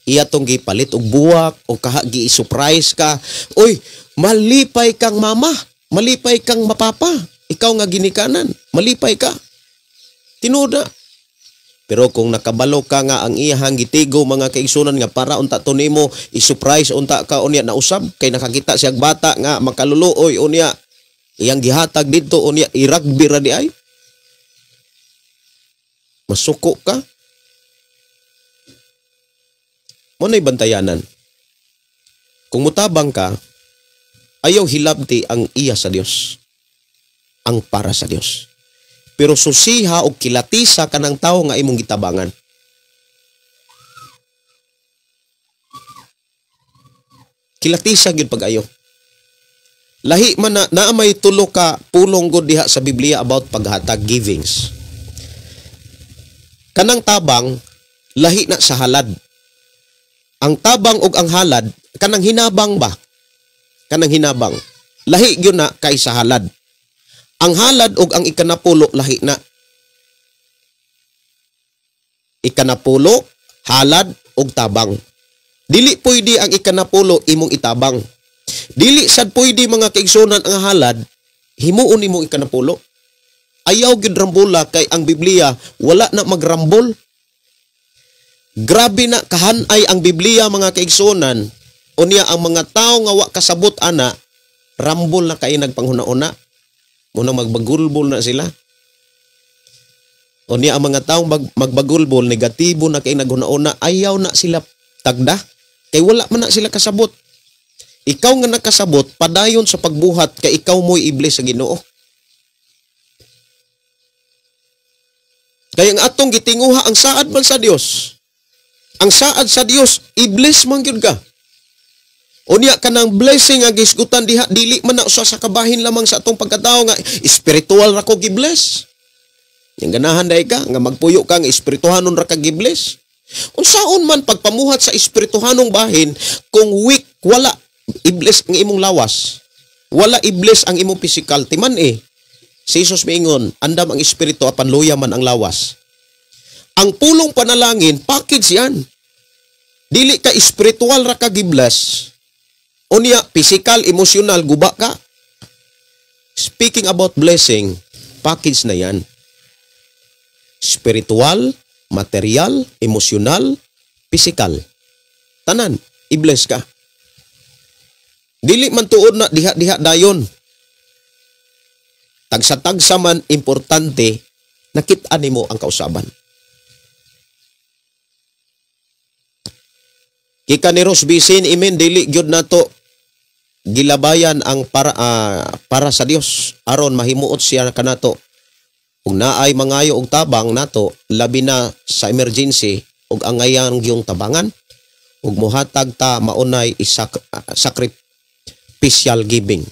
iya tong gipalit og buwak o kaha gi-surprise ka, oy, malipay kang mama, malipay kang mapapa, ikaw nga ginikanan, malipay ka. Tinuod na. Pero kung nakabalo ka nga ang iyahang gitigo mga kaigsunan nga para unta to nimo, i-surprise unta ka unya nausab kay nakakita siyang bata nga makaluluoy unya iyang gihatag didto unya i-rugby ra di ay. Masuko ka. Mo na'y bantayanan. Kung mutabang ka, ayaw hilabti ang iya sa Dios, ang para sa Dios. Pero susiha o kilatisa ka ng tao nga imong gitabangan. Kilatisa gyud pag-ayo. Lahi man na naa may tulo ka pulong gud diha sa Biblia about paghatag, givings. Kanang tabang lahi na sa halad. Ang tabang ug ang halad, kanang hinabang ba? Kanang hinabang. Lahi gyud na kaysa halad. Ang halad ug ang ikanapulo lahi na. Ikanapulo, halad ug tabang. Dili pwede ang ikanapulo imong itabang. Dili sad pwede mga kaigsunan ang halad himuon nimong ikanapulo. Ayaw gyud rambula kay ang Biblia wala na magrambol. Grabe na kahanay ang Biblia mga kaigsunan. Unya ang mga tao nga wa kasabot ana, rambol na kay nagpanghuna-una. Munang magbagulbol na sila. Unya ang mga tao magbagulbol, negatibo na kay naghuna-una, ayaw na sila tagda. Kay wala man na sila kasabot. Ikaw nga nakasabot, padayon sa pagbuhat kay ikaw mo'y iblis sa Ginoo. Kaya ang atong gitinguha ang saad man sa Dios. Ang saad sa Dios, iblis man gyud ka. Unya kanang blessing nga gisgutan diha, dili man na usa sa kabahin lamang sa atong pagkatao nga espiritual ra ko gibless. Yang ganahan dai ka nga magpuyo ka nga espirituhanon ra ka gibless. Unsaon man pagpamuhat sa espirituhanong bahin kung weak, wala iblis ang imong lawas. Wala iblis ang imong physical timan eh. Si Jesus miingon, andam ang espiritu apan luya man ang lawas. Ang pulong panalangin, package yan. Dili ka espiritual ra ka gibless. Unya, physical, emotional, guba ka. Speaking about blessing, package na yan. Spiritual, material, emotional, physical. Tanan, i-bless ka. Dili man tuod na diha-diha dayon. Tagsa-tagsa man importante, nakit-an nimo ang kausaban. Kika ni Ros Bisin, imen, dili gyud nato gilabayan ang para sa Dios aron mahimuot siya kanato. Ug naay mangayo og tabang nato, labi na sa emergency ug angayan gyung tabangan ug mohatag ta maunay sacrificial giving.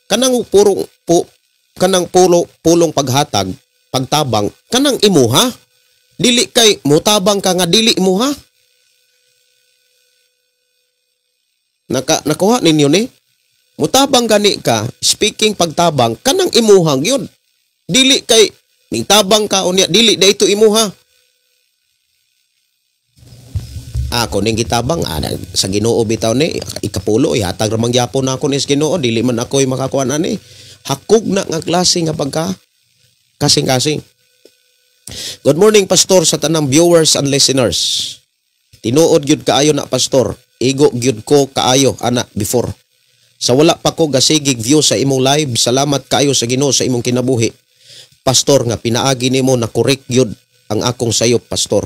Kanang purong pu, kanang pulo, pulong paghatag, pagtabang kanang imuha, dili kay motabang ka nga dili imuha. Nakuha ninyo ni? Mutabang gani ka, speaking pagtabang, kanang imuhang yun. Dili kay, ningtabang ka, unya, dili da ito imuha. Ako ning gitabang, sa Ginoo bitaw ni, ikapulo, ihatag ramang gyapon na ako ni sa Ginoo, dili man ako'y makakuha ani. Hakog na nga klase nga pagka, kasing-kasing. Good morning, Pastor, sa tanang viewers and listeners. Tinuod gyud kaayo na, Pastor. Igo gyud ko kaayo ana before. Sa wala pa ko gasigig view sa imong live, salamat kaayo sa Ginoo sa imong kinabuhi. Pastor, nga pinaagi nimo na correct gyud ang akong sayop, Pastor.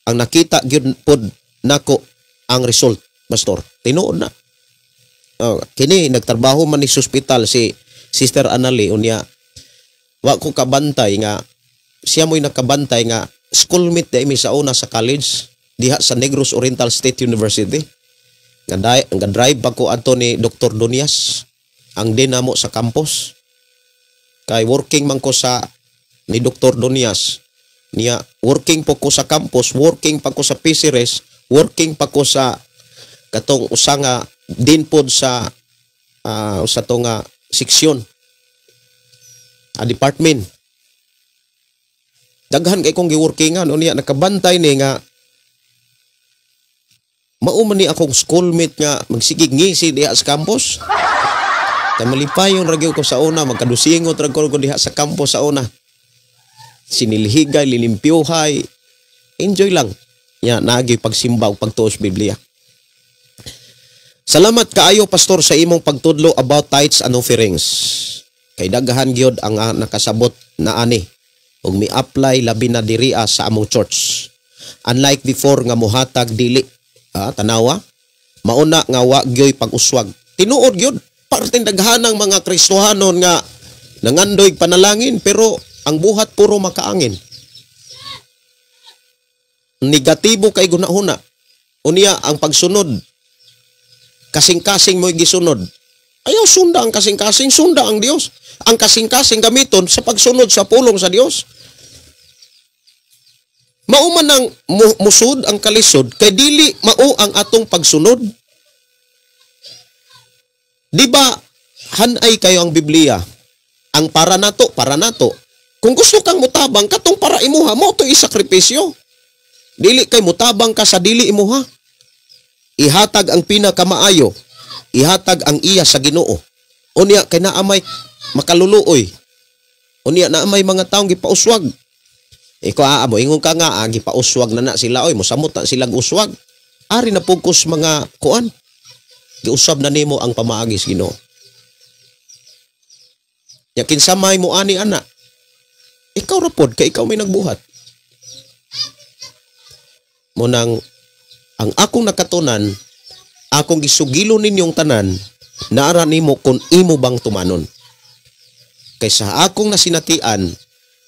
Ang nakita gyud pod nako ang result, Pastor. Tinuod na. Oh, kini nagtrabaho man ni sa ospital si Sister Anali, unya wa ko kabantay nga siya mo'y nakabantay nga schoolmate dai mi sa una sa college diha sa Negros Oriental State University. Nga drive pa ko adto ni Dr. Donias ang dinamo sa campus. Kay working man ko sa ni Dr. Donias. Niya working po ko sa campus, working pa ko sa PCRES, working pa ko sa katong usa nga din pod sa usa to nga seksyon, department. Daghan kay kong giworkingan unya nakabantay ni nga mao man ni akong schoolmate nga magsigig ngisi diha sa campus. Kay malipayon ra gyud ko sa una, magkadusingot ra ko diha sa campus sa una. Sinilhigay, lilimpyuhay, enjoy lang. Ya, naagi pagsimba ug pagtuos Biblia. Salamat kaayo, Pastor, sa imong pagtudlo about tithes and offerings. Kay daghan gyud ang nakasabot na ani ug mi-apply labi na diriya sa among church. Unlike before nga mohatag dili. Tanawa, mauna nga wa gyoy pag-uswag. Tinuod gyud, parteng daghanang mga Kristohanon nga nangandoy panalangin pero ang buhat puro makaangin. Negatibo kay gunahuna. Unya ang pagsunod, kasing-kasing mo'y gisunod. Ayaw sunda ang kasing-kasing, sunda ang Dios. Ang kasing-kasing gamiton sa pagsunod sa pulong sa Dios. Mao man ang musud ang kalisod kay dili mao ang atong pagsunod. Di ba hanay kayo ang Biblia? Ang para nato, para nato. Kung gusto kang mutabang katong para imuha mo to isakripisyo. Dili kay mutabang ka sa dili imuha. Ihatag ang pinakamaayo. Ihatag ang iya sa Ginoo. Unya kay naamay makaluluoy. Unya naamay mga taong gipauswag. Ikaw mo ingon ka nga gipauswag na na sila oy, mosamot na silang uswag. Ari na pugkos mga kuan. Giusab na nimo ang pamaagi sa Ginoo. Ya kinsa may mo ani ana. Ikaw ra pod kay ikaw may nagbuhat. Mo nang ang akong nakatunan, akong gisugilo ninyong tanan, naara nimo kung imo bang tumanon. Kay sa akong nasinatian,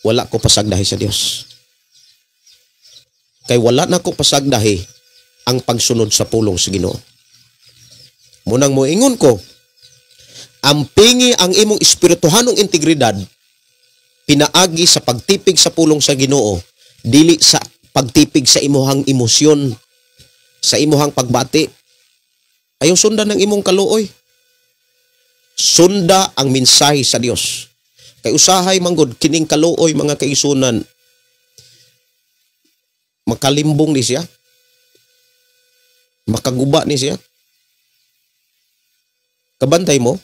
wala ko pasagdahi sa Dios. Kay wala na ko pasagdahi ang pagsunod sa pulong sa Ginoo. Munang moingon ko, ampingi ang imong espirituhanong integridad pinaagi sa pagtipig sa pulong sa Ginoo, dili sa pagtipig sa imuhang emosyon, sa imuhang pagbati. Ayaw sundan ang imong kaluoy. Sunda ang mensahe sa Dios. Kay usahay manggod kining kaluoy mga kaisunan, makalimbong ni siya, makaguba ni siya. Kabantay mo,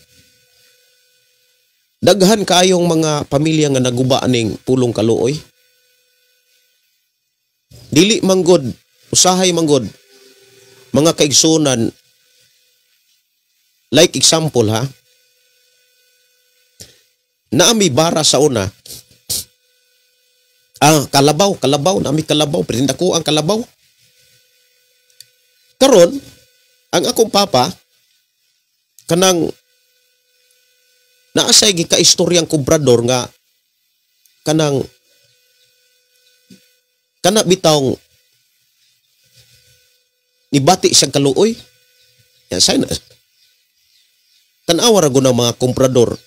daghan kaayong mga pamilya nga naguba aning pulong kaluoy. Dili manggod, usahay manggod mga kaigsunan. Like example ha, naami bara sa una, kalabaw, naami kalabaw, pero ko ang kalabaw. Karon, ang akong papa, kanang naasay gikaistoryang kubrador nga kanang kana bitawng nibati siyang kaluoy. Yan, say na. Tan-awa ra gud ang mga komprador.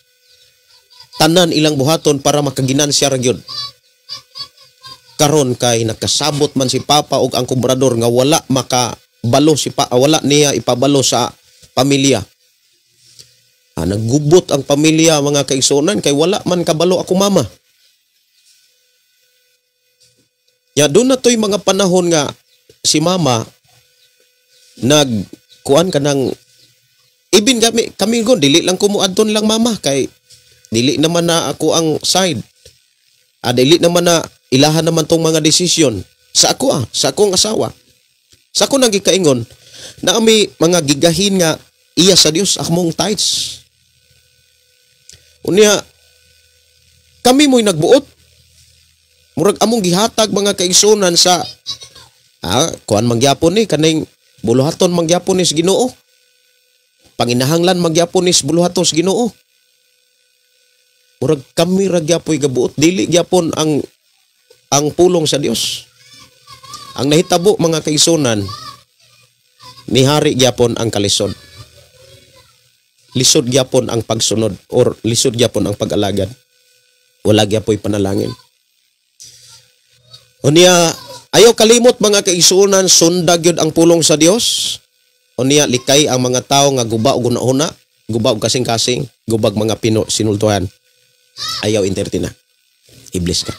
Tanan ilang buhaton para makaginansya ra gyud. Karon kay nakasabot man si papa og ang komprador nga wala makabalo si pa, wala niya ipabalo sa pamilya. Naggubot ang pamilya mga kaigsuonan kay wala man kabalo ako mama. Ya doon na to'y mga panahon nga si mama nagkuan ka ng ibin kami gon dili lang ko moadton lang mama kay dili naman na ako ang side. Dili naman na ilahan naman tong mga desisyon sa ako sa akong asawa. Sa ako nang gikaingon na may mga gigahin nga iya sa Dios akmong tithes. Unya kami mo'y nagbuot. Murag among gihatag mga kaigsunan sa kuan mangyapon ni kaning buluhaton mangyapon ni sa Ginoo. Panginahanglan mangyapon ni sa buluhaton sa Ginoo. Murag kami ra gyapoy gabuot, dili gyapon ang pulong sa Dios. Ang nahitabo mga kaigsunan, nihari gyapon ang kalisod. Lisod gyapon ang pagsunod or lisod gyapon ang pag-alagad. Wala gyapoy panalangin. Unya, ayaw kalimot mga kaigsuonan, sundag gyud ang pulong sa Dios. Unya, likay ang mga tao nga guba og hunahuna, guba og kasing-kasing, gubag mga pino sinultuhan. Ayaw entertain na. Iblis ka.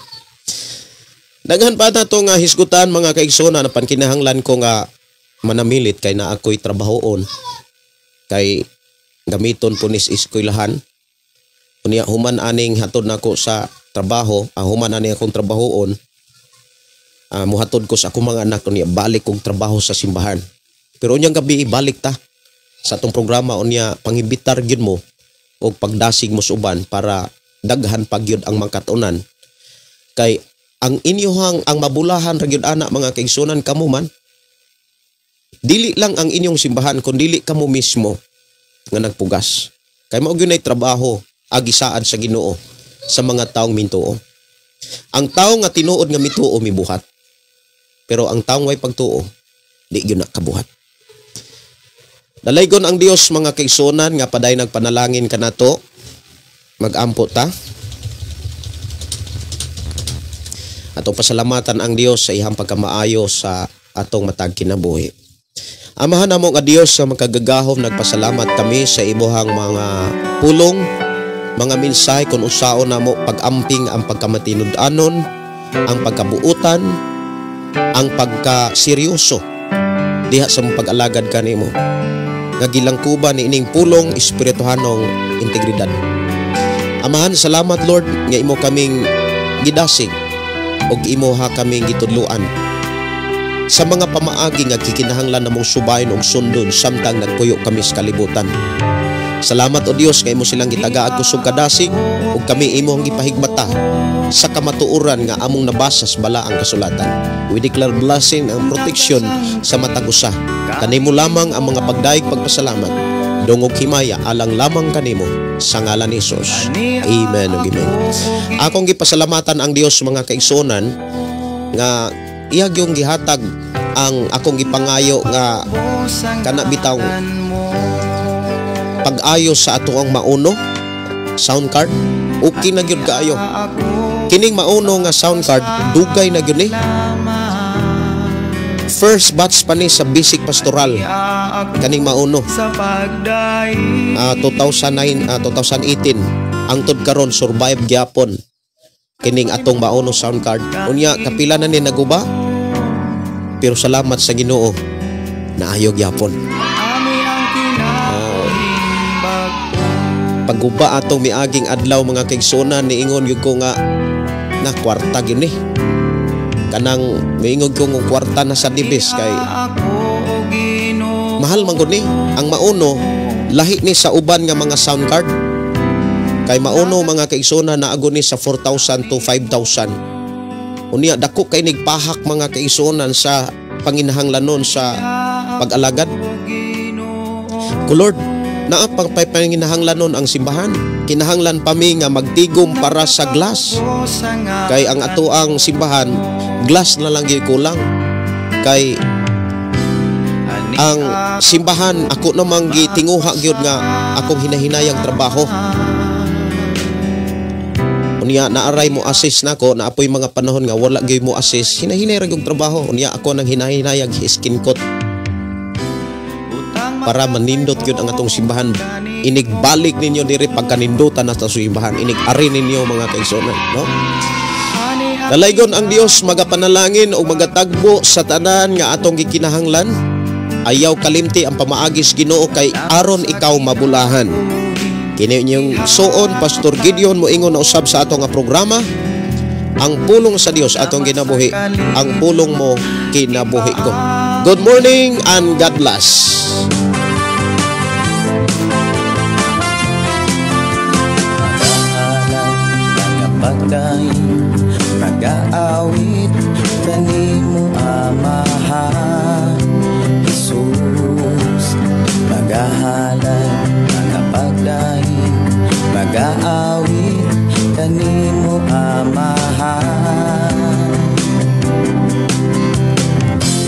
Daghan pa nato nga hisgutan mga kaigsuonan, apan kinahanglan ko nga manamilit kay na ako'y trabahoon. Kay gamiton po nis eskwelahan. Unya, human aning hatod nako sa trabaho, human aning akong trabahoon. Muhatod ko sa akong mga anak, unya balik kong trabaho sa simbahan. Pero unyang gabi ibalik ta sa atong programa, unya pangibitar gyud mo og pagdasig mo sa uban para daghan pa gyud ang mangkatunan. Kay ang inyohang ang mabulahan ra gyud ana mga kaigsunan kamo man. Dili lang ang inyong simbahan kun dili kamo mismo nga nagpugas. Kay mao gyud nay trabaho agisaad sa Ginoo sa mga taong mintuo. Ang tawo nga tinuod nga mituo mibuhat. Pero ang taong way pagtuo, di gyud na kabuhat. Dalaygon ang Dios mga kaigsuonan nga paday nagpanalangin kanato. Magampo ta. Atong pasalamatan ang Dios sa iyang pagkamaayo sa atong matag kinabuhi. Amahan namo nga Dios sa makagagahom, nagpasalamat kami sa imuhang mga pulong, mga mensahe kung unsaon namo pag-amping ang pagkamatinud-anon, ang pagkabuutan, ang pagkaseryoso diha sa mong pag-alagad kanimo. Nga gilangkuban ni ining pulong espirituhanong integridad. Amahan, salamat Lord nga imo kaming gidasig ug imoha kaming gitudloan sa mga pamaagi nga gikinahanglan namong subayon og sundon samtang nagpuyo kami sa kalibutan. Salamat o Dios nga imo silang gitagaag kusog kadasig ug kami imong gipahigmata sa kamatuoran nga among nabasa sa balaang kasulatan. We declare blessing and protection sa matag usa. Kanimo lamang ang mga pagdayeg, pagpasalamat. Dungog, himaya alang lamang kanimo sa ngalan ni Jesus. Amen ug amen. Akong gipasalamatan ang Dios, mga kaigsuonan, nga iya gyung gihatag ang akong gipangayo nga kana bitaw pag-ayos sa atoang Maono sound card. Okay na gyud kaayo kining Maono nga sound card. Dugay na gyud ni, first batch pa ni sa basic pastoral kaning Maono, 2009, 2018. Angtod karon survive gyapon kining atong Maono sound card. Unya kapila na ni naguba, pero salamat sa Ginoo, naayo gyapon. Pagguba atong miaging adlaw, mga kaigsuonan, niingon gyud ko nga na kwarta gyud ni kanang, miingon ko nga kwarta na sa dibis kay mahal man gud ni ang Maono. Lahi ni sa uban nga mga sound card kay Maono, mga kaigsuonan, naago ni sa 4,000 to 5,000. Unya dako kay nigpahak, mga kaigsuonan, sa panginahanglanon sa pag-alagad ko. Lord, naa pang panginahanglanon ang simbahan. Kinahanglan pa mi nga magtigom para sa glass kay ang ato ang simbahan, glass na lang gyud kulang, kay ang simbahan ako namang gitinguha gyud nga akong hinahinayang trabaho. Unya naaray mo assist nako, naapoy mga panahon nga wala gyud mo assist, hinahinay ra gyud trabaho. Unya ako nang hinahinayag skin coat para manindot gyud ang atong simbahan. Inigbalik ninyo diri pagkanindutan na sa simbahan, inig-ari ninyo, mga kaigsuonan, no? Dalaygon ang Dios, magapanalangin o magatagbo sa tanan nga atong gikinahanglan. Ayaw kalimti ang pamaagis Ginoo kay aron ikaw mabulahan. Kini inyong suon, Pastor Gideon, moingon na usab sa ato nga programa, ang pulong sa Dios atong ginabuhi, ang pulong mo kinabuhi ko. Good morning and God bless. Pagdaing nagaawit kanimo, Amahan Jesus, magahalad mga pagdaing, magaawit kanimo, Amahan.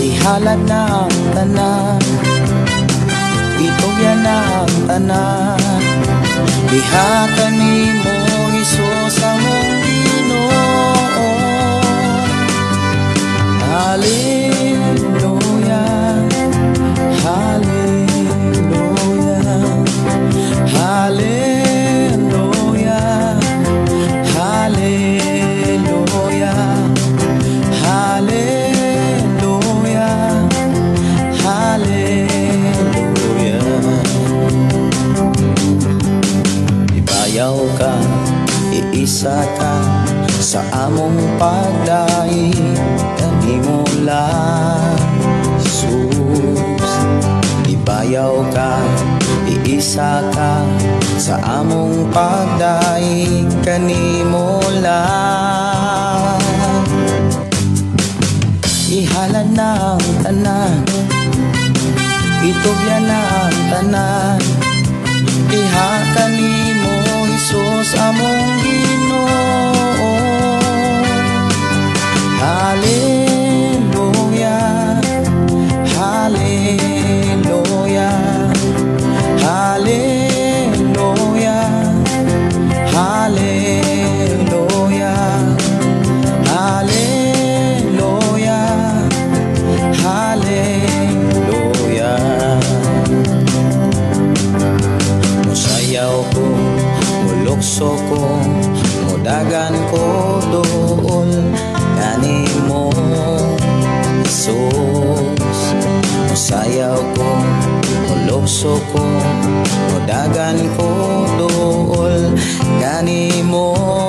Ihalad na ang tanan, itugyan na ang tanan, diha kanimo Hesus among Ginoo. Hallelujah, hallelujah, hallelujah, hallelujah, hallelujah, hallelujah. Ibayaw ka, iisa ka sa among pagdaig kanimo lang, Jesus. Ibayaw ka, iisa ka sa among pagdaig kanimo lang. Ihalad na ang tanan, itugyan na ang tanan, diha kanimo Hesus among Ginoo. Hallelujah, hallelujah, hallelujah, hallelujah, hallelujah. Mudagan ko duol kanimo, Jesus. Musayaw ko, mulukso ko, mudagan ko duol kanimo.